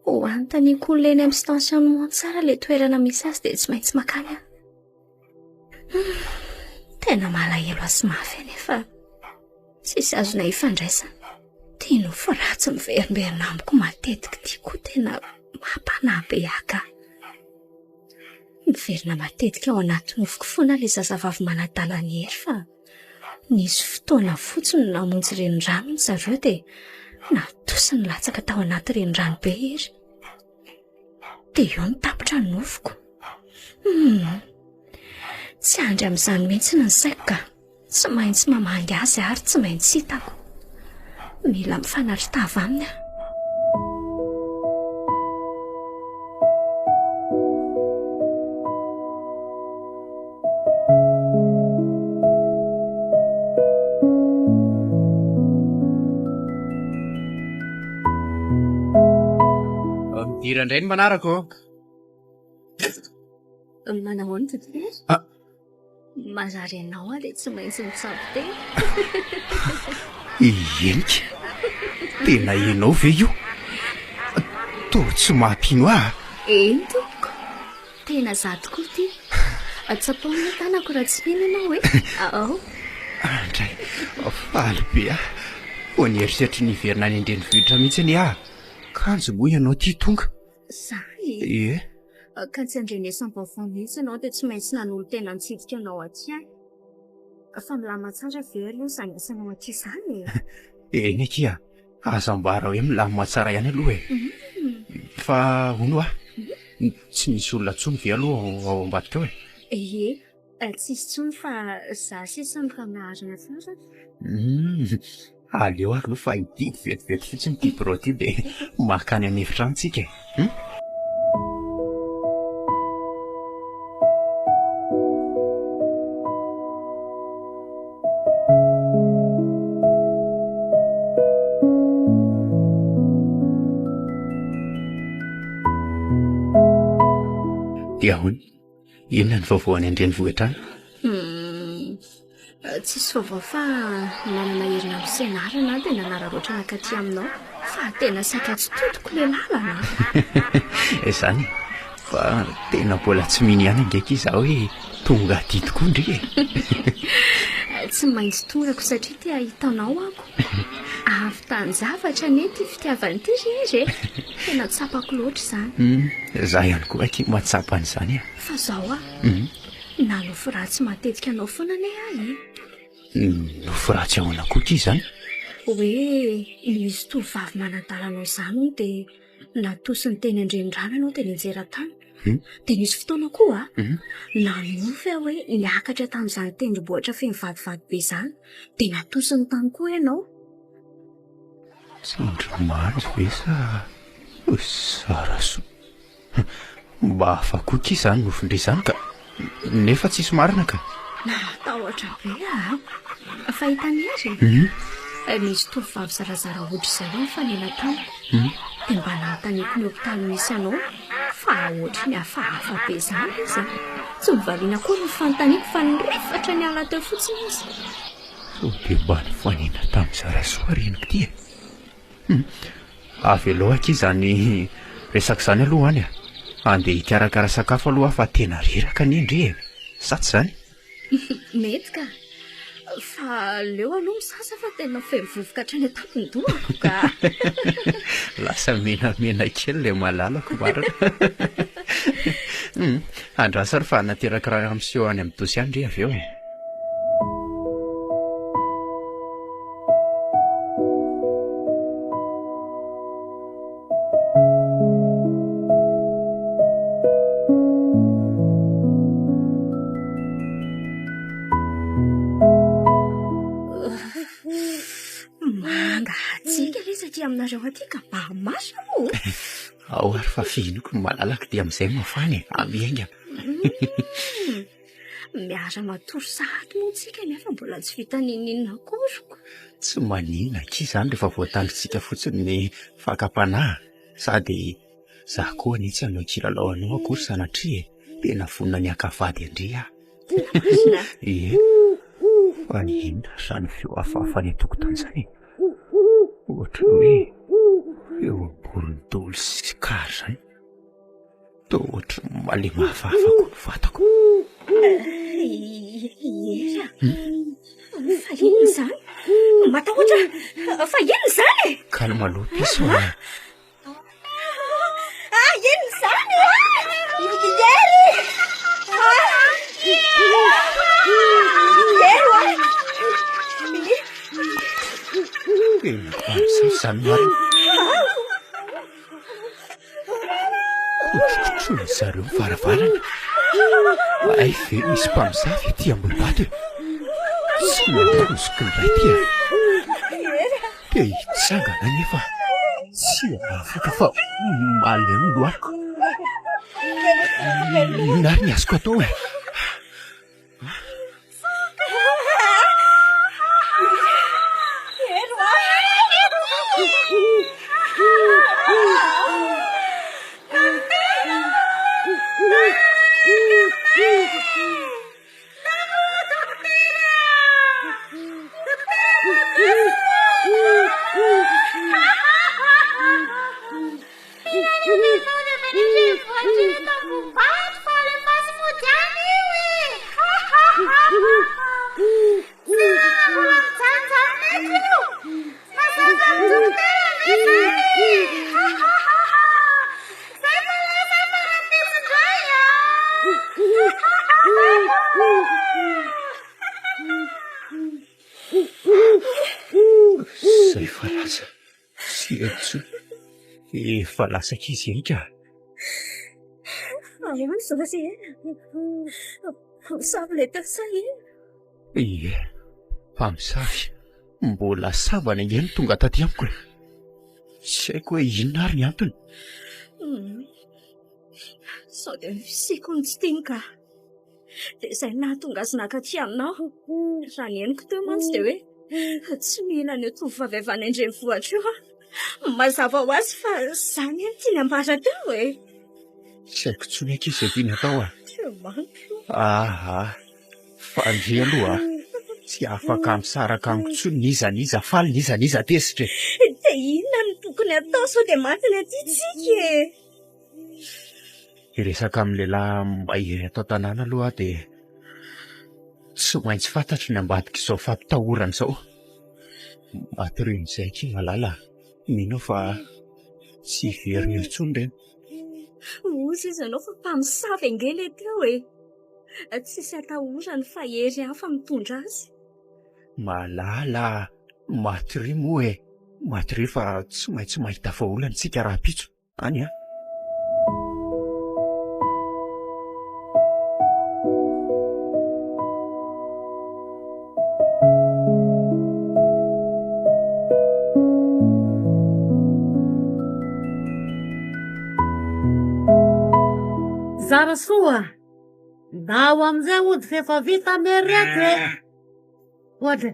Ho anontaniako olona eny amin'ny stationnement tsara ilay toerana misy azy dia tsy maintsy makany aho. Tena malahelo azy mafy anefa tsisy azonay ifandraisana. Ity nofy ratsy miverimberina amiko matetika ity koa tena mampanahy be ahy ka. Miverina matetika ao anaty nofiko foana ilay zazavavy manadala an'i Hery fa nisy fotoana fotsiny namonjy renirano ry zareo dia natosiny latsaka tao anaty renirano be Hery. Dia eo no tapitra ny nofiko. Hmm. Tsy andry amin'izany mihitsy ny saiko ka. Tsy maintsy mamangy azy ary tsy maintsy hitako. Mila mifanatri-tava aminy aho. Midira indray ny manaraka ô. Manahoana Dokotera? Ah. Marary anao aho dia tsy maintsy mitsabo tena. Henika, tena ianao ve io? Toa tsy mampino ahy. Eny tompoko, tena za tokoa ity. Tsapao ny tanako raha tsy mino ianao e. Ao. Andray, faly be aho. Vao nieritreritra ny hiverina any an-drenivohitra mihitsy anie aho. Kanjo moa ianao ity tonga. Za e? Ie. Ka tsy andrenesam-baovao mihitsy ianao dia tsy maintsy nanolo-tena nitsidika anao aty aho. Fa milamina tsara ve aloha izany asanao aty izany e? Eny akia, aza ambara hoe milamina tsara ihany aloha e. Fa hono hoa, tsy misy olona intsony ve aloha ao ambadika ao e? Ie, tsisy intsony fa za sisa no mpanaharina tsara. Humm, aleo ary aloha fa hididy vetivety fotsiny ity birao ity dia mankany an'efitrano tsika e. Hum? Dia ahoana? Inona ny vaovao any an-drenivohitra any? Hmm, tsisy vaovao fa nanana herinandro sy anarana aho dia nanararaotra nankaty aminao fa tena saika tsy todiko ilay lalana. Izany e, fa tena mbola tsy mino ihany ange akia izaho hoe tonga aty tokoa ndry e. Tsy maintsy tongako satria te hahita anao ako. Avy tany-javatra anie ity fitiavana ity ry Hery e! Tena tsapako loatra izany. Hum, za ihany koa akia mahatsapa an'izany e. Fa zao aho, nanofy ratsy matetika anao foana anie aho e. Nofy ratsy ahoana koa akia izany? Hoe nisy tovovavy manadala anao izany hono dia natosiny teny an-drenirano ianao dia nianjera tany. Dia nisy fotoana koa nanofy aho hoe niakatra tamin'izany tendrombohitra feno vatovato be izany dia natosiny tany koa ianao. Tsindrimandry ve sa Zarasoa? Mba hafa koa akia izany nofin-dry izany ka! Nefa tsisy marina ka! Natahotra be aho. Fa hitan'i Hery e? Nisy tovovavy zarazara hoditra izay hono nifanena tamiko. Dia mba nanontaniako ny hopitaly misy anao fa Fa ohatry ny hafahafa be izany izy an! Tsy novaliana akory ny fanontaniako fa nirifatra niala teo fotsiny izy. Sao dia mba nifanena tamin'i Zarasoa reniko ity e? Hum, avelao akia izany resaka izany aloha any a! Andeha hikarakara sakafo aloha aho fa tena reraka anie ndry e! Sa tsy izany? Mety ka! Fa aleo aloha misasa fa tena feno vovoka hatrany an-tampon-dohako ka! Lasa menamena kely ilay malalako marina. Hum, andraso ary fa hanaterako raha miseho any amin'ny dosy any ndry avy eo e! Manga hatsiaka lesy aty aminareo aty ka mba masa moa. Ao ary fa fihiniko ny malalako dia amin'izay mafana e, amiaingana. Miara-matory sahady moa tsika nefa mbola tsy vita n'inon'inona akory. Tsy maninona akia izany rehefa voatandrintsika fotsiny ny fakam-panahy. Sady za koa anie tsy hanao kilalao anao akory sanatria e. Tena vonona ny haka vady an-dry aho. Marina? Ie. Fa inona ary izany feo hafahafa any an-tokotany izany e? Ohatran'ny hoe feom-boron-dolo sy kary izany. Toa ohatry ny malemy hafahafa koa ny vatako. Hery a! Fa inona izany? Matahotra aho! Fa inona izany e? Calme aloha piso a! Ah, inona izany e? Hery! Hery oa! Tena mpamosavy izany marina. Kotrokotroin-dry zareo ny varavarana. Hay ve misy mpamosavy aty Ambohibato e? Tsy nampoiziko indray ity e. Te hitsangana nefa tsy afaka fa malemy ny lohaliko. Inona ary ny azoko atao e? Zay fa lasa. Tsy ela intsony. Efa lasa ankizy ihany ka. Ahoana izao ry Hery? Mpamosavy ilay teo sa inona? Ie, mpamosavy. Mbola sambany ange no tonga taty amiko e. Tsy haiko hoe inona ary ny antony. Sao dia ny fisiako no tsy tiany ka. Dia izay no nahatonga azy naka aty aminao. Raha ny henoko teo mantsy dia hoe tsy mila an'io tovovavy avy any an-drenivohitra io aho. Mazava ho azy fa izany no tiany ambara teo e. Tsy haiko intsony akia izay tiany atao a. Andriamanitro o. Aha, fa ndry aloha tsy afaka misaraka amiko intsony n'iza n'iza faly n'iza n'iza tezitra e. Dia inona no tokony atao sao dia maty ny aty tsika e. Hiresaka amin'ny lehilahy mahery ato an-tanàna aloha aho dia tsy maintsy fantatro ny ambadik'izao fampitahorana izao. Maty ren'izay akia Malala a! Mino aho fa tsy hiverina eo intsony ireny. Hozy izy ianao fa mpamosavy ange ilay teo e! Tsisy atahorany fa hery hafa mitondra azy. Malala a! Maty moa e! Maty fa tsy maintsy mahita vahaolana isika rahampitso. Any an! Zarasoa a! Ndao amin'izay hody f'efa vita anie reto e! Ohatra,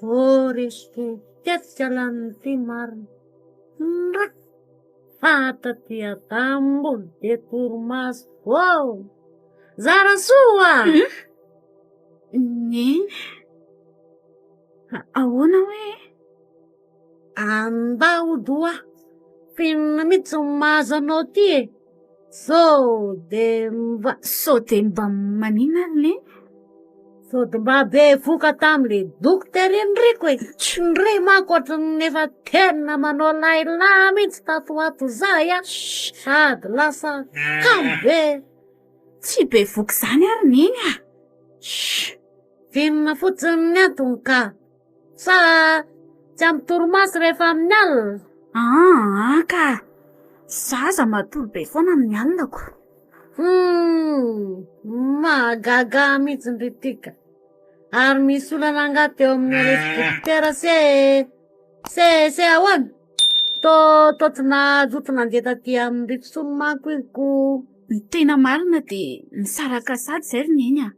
Boris, tetika lanin'ity marina. Ndra! Fa taty an-tamboho dia torimaso ô! Zarasoa! Neny. Ahoana hoe? Andao doha, f'inona mihitsy no mahazo anao ty e? Sao de mba. Sao de mba maninona ry Neny? Sao de mba bevoka tamin'le dokotera iny ry ko e! Tsy ndry manko ohatran'ny efa tena manao lahilahy mihitsy tato ho ato zay a! Sady lasa kamo be. Tsy bevoka izany ary Neny a! F'inona fotsiny ny antony ka? Sa tsy ampy torimaso rehefa amin'ny alina? Aa ka! Zaza matory be foana amin'ny alina ko. Humm! Mahagaga ahy mihitsy ndry ty ka! Ary misy olana angaha teo amin'ny resy dokotera se se se ahoana? Tô tô tsy nazoto nandeha taty amin-dry intsony manko izy ko. Ny tena marina dia nisaraka sady izay ry Neny a!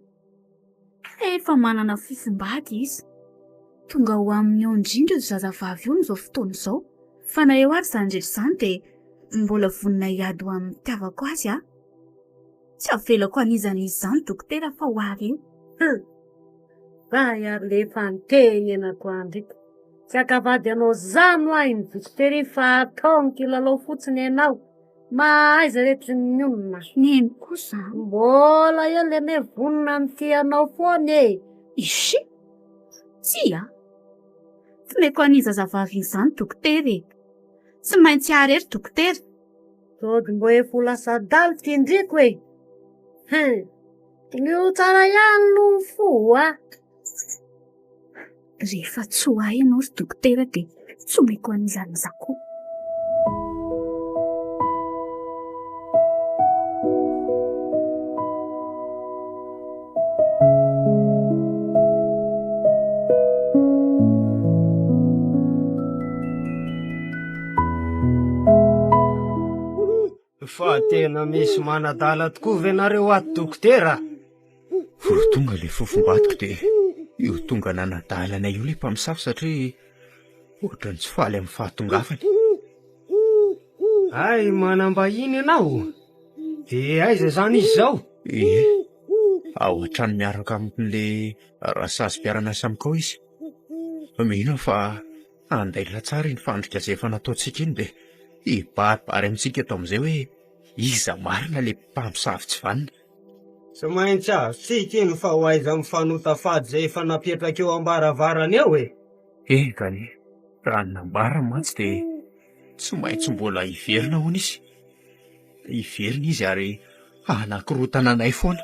Efa manana fofombady izy. Tonga ho aminy eo indrindra io zazavavy io amin'izao fotoana izao. Fa na eo ary izany rehetra izany dia mbola vonona hiady ho amin'ny fitiavako azy aho. Tsy avelako an'iza n'iza izany dokotera fa ho avy eo. Hum! Zay ary le efa nitenenako andriko. Tsy ankavady anao zany hoa iny dokotera iny fa ataony kilalao fotsiny ianao. Mahaiza re tsy mionona. Neny koa zany. Mbola eo le ne vonona ny tia anao foana e. Ishi! Tsia! Tsy meko an'iny zazavavy iny izany dokotera e! Tsy maintsy ahy irery dokotera. Sao mbô efa ho lasa adala ty ndriko e! Hein! Io tsara ihany no fo a! Rehefa tsy ho ahy ianao ry dokotera dia tsy omeko an'iza n'iza koa. Fa tena misy manadala tokoa ve nareo ato dokotera? Vao tonga ilay fofombadiko dia io tonga nanadala anay io ilay mpamosavy satria ohatran'ny tsy faly amin'ny fahatongavany. Hay manam-bahiny ianao? Dia aiza izany izy izao? Ie, ao an-trano miaraka amin'ilay rasazy mpiara-miasa amiko ao izy. Mino aho fa Andairina tsara iny fandrika izay efa nataontsika iny dia hibaribary amintsika eto amin'izay hoe iza marina ilay mpamosavy tsy vanona. Tsy maintsy azontsika iny fa ho aiza mifanota fady izay efa napetraka eo am-baravarana eo e! Enga anie, raha ny nambarany mantsy dia tsy maintsy mbola hiverina hono izy. Hiverina izy ary hanakorontana anay foana.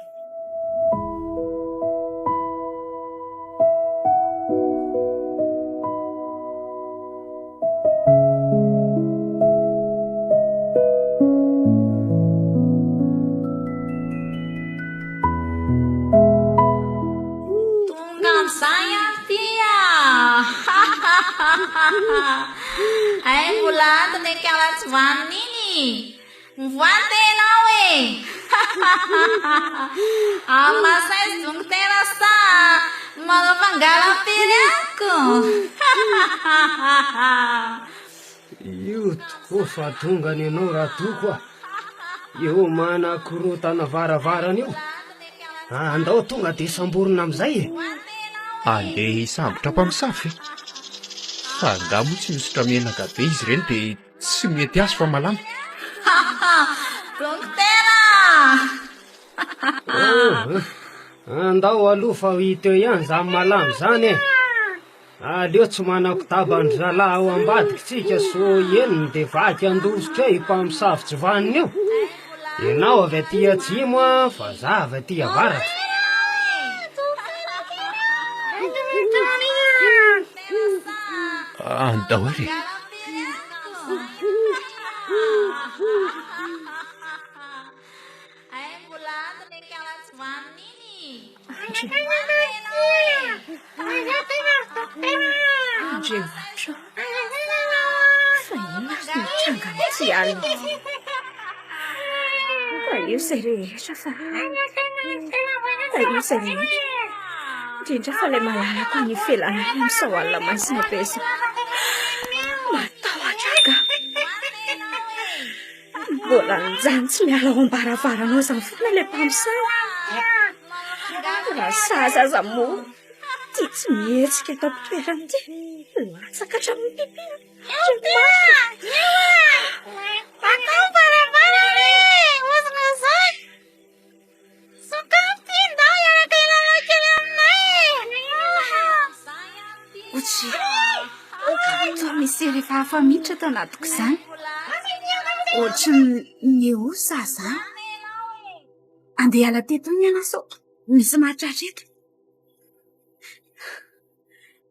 Tonga amin'izay ary ty a! Hay mbola ato ny akala tsy vanona iny! Mivoady ianao e! Amin'ny maha-saizy dokotera sa manao fangalam-pery amiko? Io tokoa fa tonga ny anao Radoko a! Io manakorontana varavarana io. Andao tonga dia samborina amin'izay e! Andeha hisambotra mpamosavy ve? Fa angaha moa tsy misotra menaka be izy ireny dia tsy mety azo fa malama? Dokotera! Andao aloha fa ho hita eo ihany izany malama izany e! Aleo tsy manakotaba an-dry zalahy ao ambadika tsika so henony de vaky handositra eo io mpamosavy tsy vanona io. Ianao avy aty atsimo a, fa za avy aty avaratra. Andao ary e. Andriamanitra ô, fa inona ary no hitranga amin'ity alina ity? Tahio izay rehetra fa tahio izay rehetra, indrindra fa ilay malalako any ivelany any amin'izao alina maizina be izao. Matahotra aho ka. Mbola anjany tsy miala ao am-baravaranao izany foana ilay mpamosavy. Raha sazy aza moa ity tsy mihetsika eto am-pitoerana ity. Latsaka hatramin'ny pipi. Ohatry toa misy hery efa hafa miditra ato anatiko izany. Ohatry ny osa aho izany. Andeha hiala teto ny anà sao misy mahatratra eto.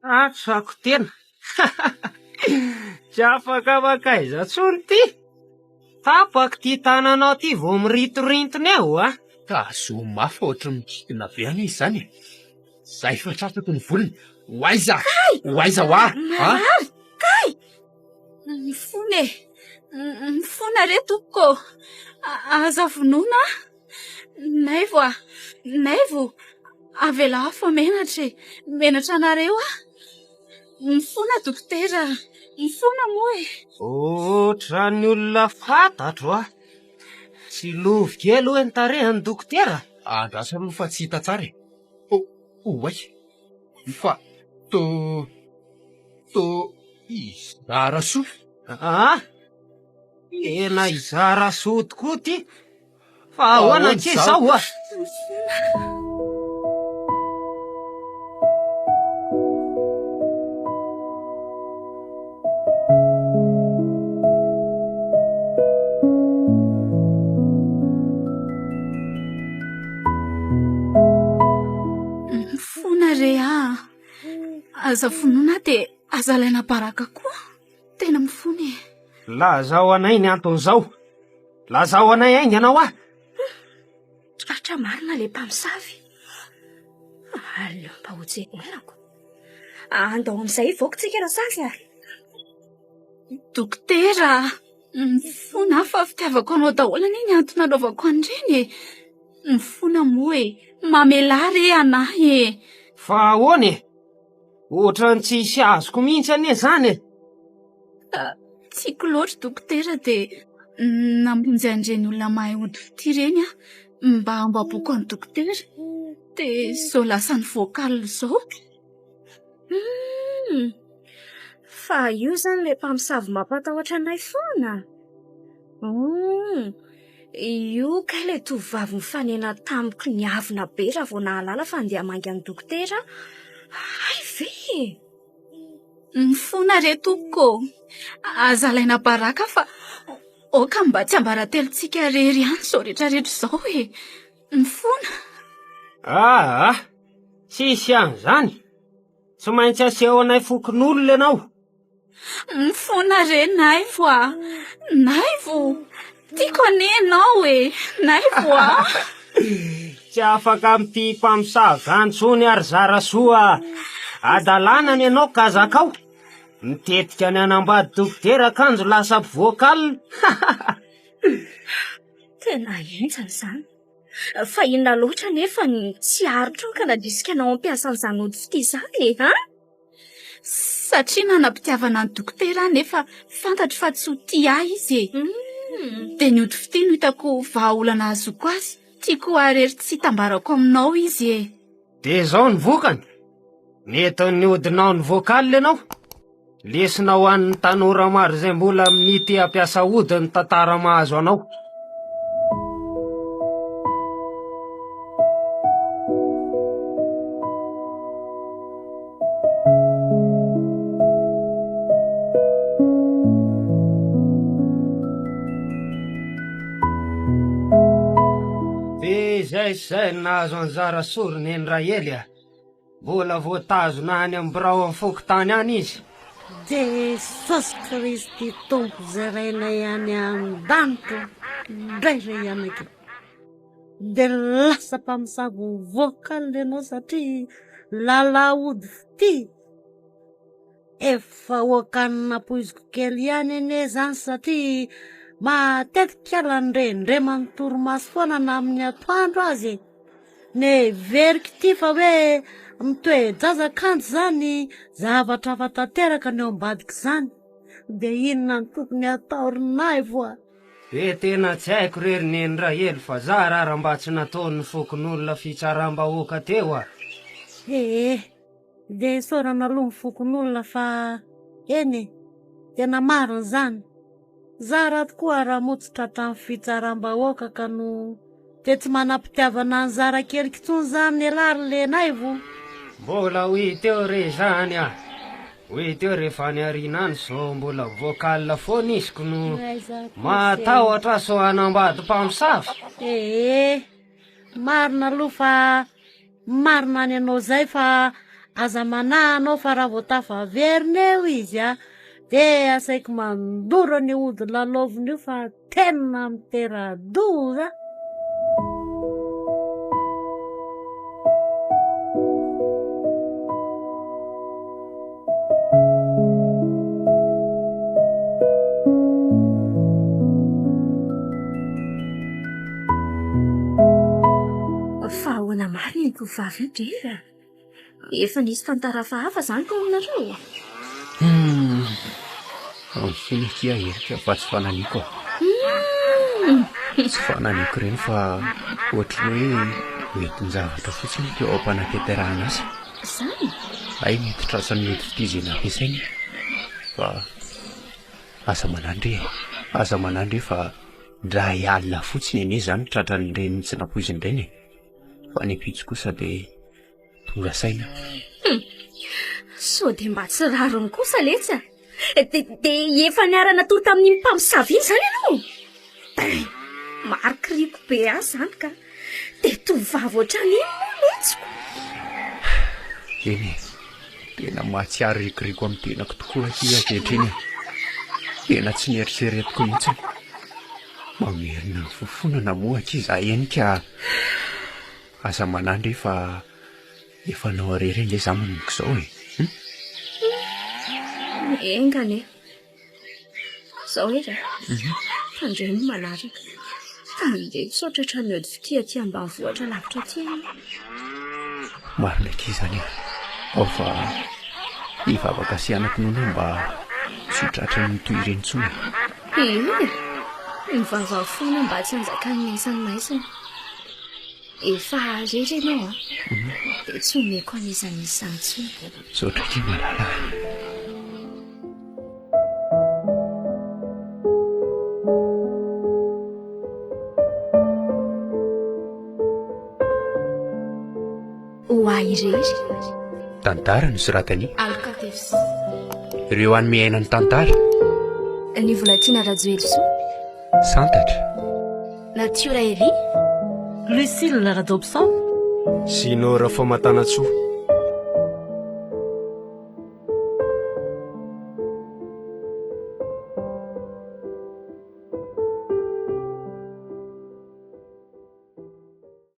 Atsako tena. Tsy afaka mankaiza intsony ity. Tapaka ity tananao ity vao mirintorintona eo a. Ka zo mafy fa ohatry ny mikikina be anie izany e. Zay efa tratrako ny volony. Ho aiza? Ho aiza hoa? Marary! Kay! Mifona e! Mifona re tompoko ô! Aza vonoina aho! Naivo a! Naivo! Avelao aho fa menatra e! Menatra anareo aho! Mifona dokotera! Mifona moa e! Ohatran'ny olona fantatro a! Tsy lovy kely hoe ny tarehin'ny dokotera? Andraso aloha fa tsy hita tsara e! Oay! Fa to to iza Rasoa? Aa! Tena iza Rasoa tokoa ty! Fa ahoana akia izao a? Mifona re ah. Aza vonoina dia aza alaina baraka koa. Tena mifona e. Lazao anay ny anton'izao. Lazao anay haingana hoa. Tratra marina ilay mpamosavy. Aleo mba hojereko. Andao amin'izay hivoaka tsika Rasazy a. Dokotera, mifona aho fa fitiavako anao daholo anie ny antony nanaovako an'ireny e. Mifona moa e, mamelà re anahy e. Fa ahoana e? Ohatran'ny tsisy azoko mihitsy anie izany e. Tiako loatra dokotera dia namonjy an'ireny olona mahay ody fitia ireny aho mba hambaboko an'i dokotera. Dia izao lasa ny vocal izao. Humm! Fa io izany ilay mpamosavy mampatahotra anay foana? Humm! Io kay ilay tovovavy nifanena tamiko niavona be raha vao nahalala fa handeha hamangy an'i dokotera aho. Hay ve e! Mifona re tompoko ô! Aza alaina baraka fa aoka mba tsiambaratelontsika irery ihany izao rehetrarehetra izao e! Mifona. Aa! Tsisy an'izany! Tsy maintsy asehonay fokonolona ianao. Mifona re Naivo a! Naivo! Tiako anie ianao e! Naivo a! Tsy afaka amin'ity mpamosavy izany intsony ary Zarasoa a! Hadalana ny anao ka zakao! Mitetika ny hanambady dokotera kanjo lasa mpivoaka alina! Tena henjana izany. Fa inona loatra anefa no tsy aritrao ka nandrisika anao hampiasa an'izany ody fitia izany e? An? Satria nanam-pitiavana an'i dokotera aho nefa fantatro fa tsy ho tia ahy izy e. Dia ny ody fitia no hitako vahaolana hahazoako azy. Tiako ho arery tsy hitambarako aminao izy e. Dia izao ny vokany, nentin'ny odinao ny vocal ianao. Lesona ho an'ny tanora maro izay mbola minia te hampiasa ody ny tantara mahazo anao. Izay sy izay no nahazo anjara soa ry Neny Rahely a! Mbola voatazona any amin'ny birao amin'ny fokontany any izy. Jesosy Kristy Tompo izay Rainay any an-danitra indray re ianaka dia lasa mpamosavy vocal ianao satria lalaody fitia. Efa oakan'ny nampoiziko kely ihany anie izany satria matetika landrendreman'ny torimaso foana na amin'ny atoandro aza e. Neveriko ity fa hoe mitoe-jaza kanjo izany zavatra hafa tanteraka ny ao ambadik'izany. Dia inona no tokony hatao ry Naivo a? Dia tena tsy haiko re ry Neny Rahely fa zara ara mba tsy nataon'ny fokonolona fitsaram-bahoaka teo a! Ee, dia isaorana aloha ny fokonolona fa eny e, tena marina izany. Zara tokoa raha moa tsy tratran'ny fitsaram-bahoaka ka no dia tsy manam-pitiavana an'i Zara keliko intsony izany elah ry Lenaivo. Mbola ho hita eo re izany a! Ho hita eo rehefa any aoriana any sao mbola vocal foana izy ko no matahotra sao hanambady mpamosavy. Ee, marina aloha fa Marina ny anao zay fa aza manahy anao fa raha vao tafaverina eo izy a de asaiko mandoro an'io ody lalaovina io fa tena mitera-doza. Fa ahoana marina iny tovovavy iny ry Hery a? Efa nisy tantara hafahafa izany tao aminareo? Humm. Mifona akia Erika fa tsy fananiko a. Tsy fananiko ireny fa ohatry ny hoe hoentin-javatra fotsiny teo am-panatanterahana azy. Izany? Hay mety tratran'ny ody fitia izay nampiasainy fa aza manahy ndry e, aza manahy ndry fa Dray alina fotsiny anie zany tratran'ireny tsy nampoizina ireny e! Fa ny ampitso kosa dia tonga saina. Hum! Sao dia mba tsy rariny kosa letsy a! Dia dia efa niara-natory tamin'iny mpamosavy iny izany ianao? Dai! Marikoriko be ahy izany ka! Dia tovovavy ohatran'iny moa letsiko? Eny e! Tena mahatsiaro rikoriko amin'ny tenako tokoa akia ankehitriny e! Tena tsy nieritreretiko mihitsy. Mamerina ny fofonana moa akia za eny ka! Aza manahy ndry fa efa anao irery ange za manomboka izao e! Hum? Enga anie. Zao e ra. Tandremo ny manaraka. Tandremo sao tratran'ny ody fitia aty ambanivohitra lavitra aty ianao. Marina akia izany e. Ao fa hivavaka sy hanam-pinoana aho mba tsy ho tratran'ny toy ireny intsony e. Ie e. Mivavaha foana mba tsy hanjakan'ny asan'ny maizina. Efa irery ianao an. Dia tsy omeko an'iza n'iza intsony. Misaotra akia malala a. Ho ahy irery. Tantara nosoratan'i. Alcateus. Ireo hanome aina ny tantara. Ny Volatiana Rajoelisoa. Santatra. Natiora Elia. Lucille Radobson. Zinor Rafaomatanantsoa.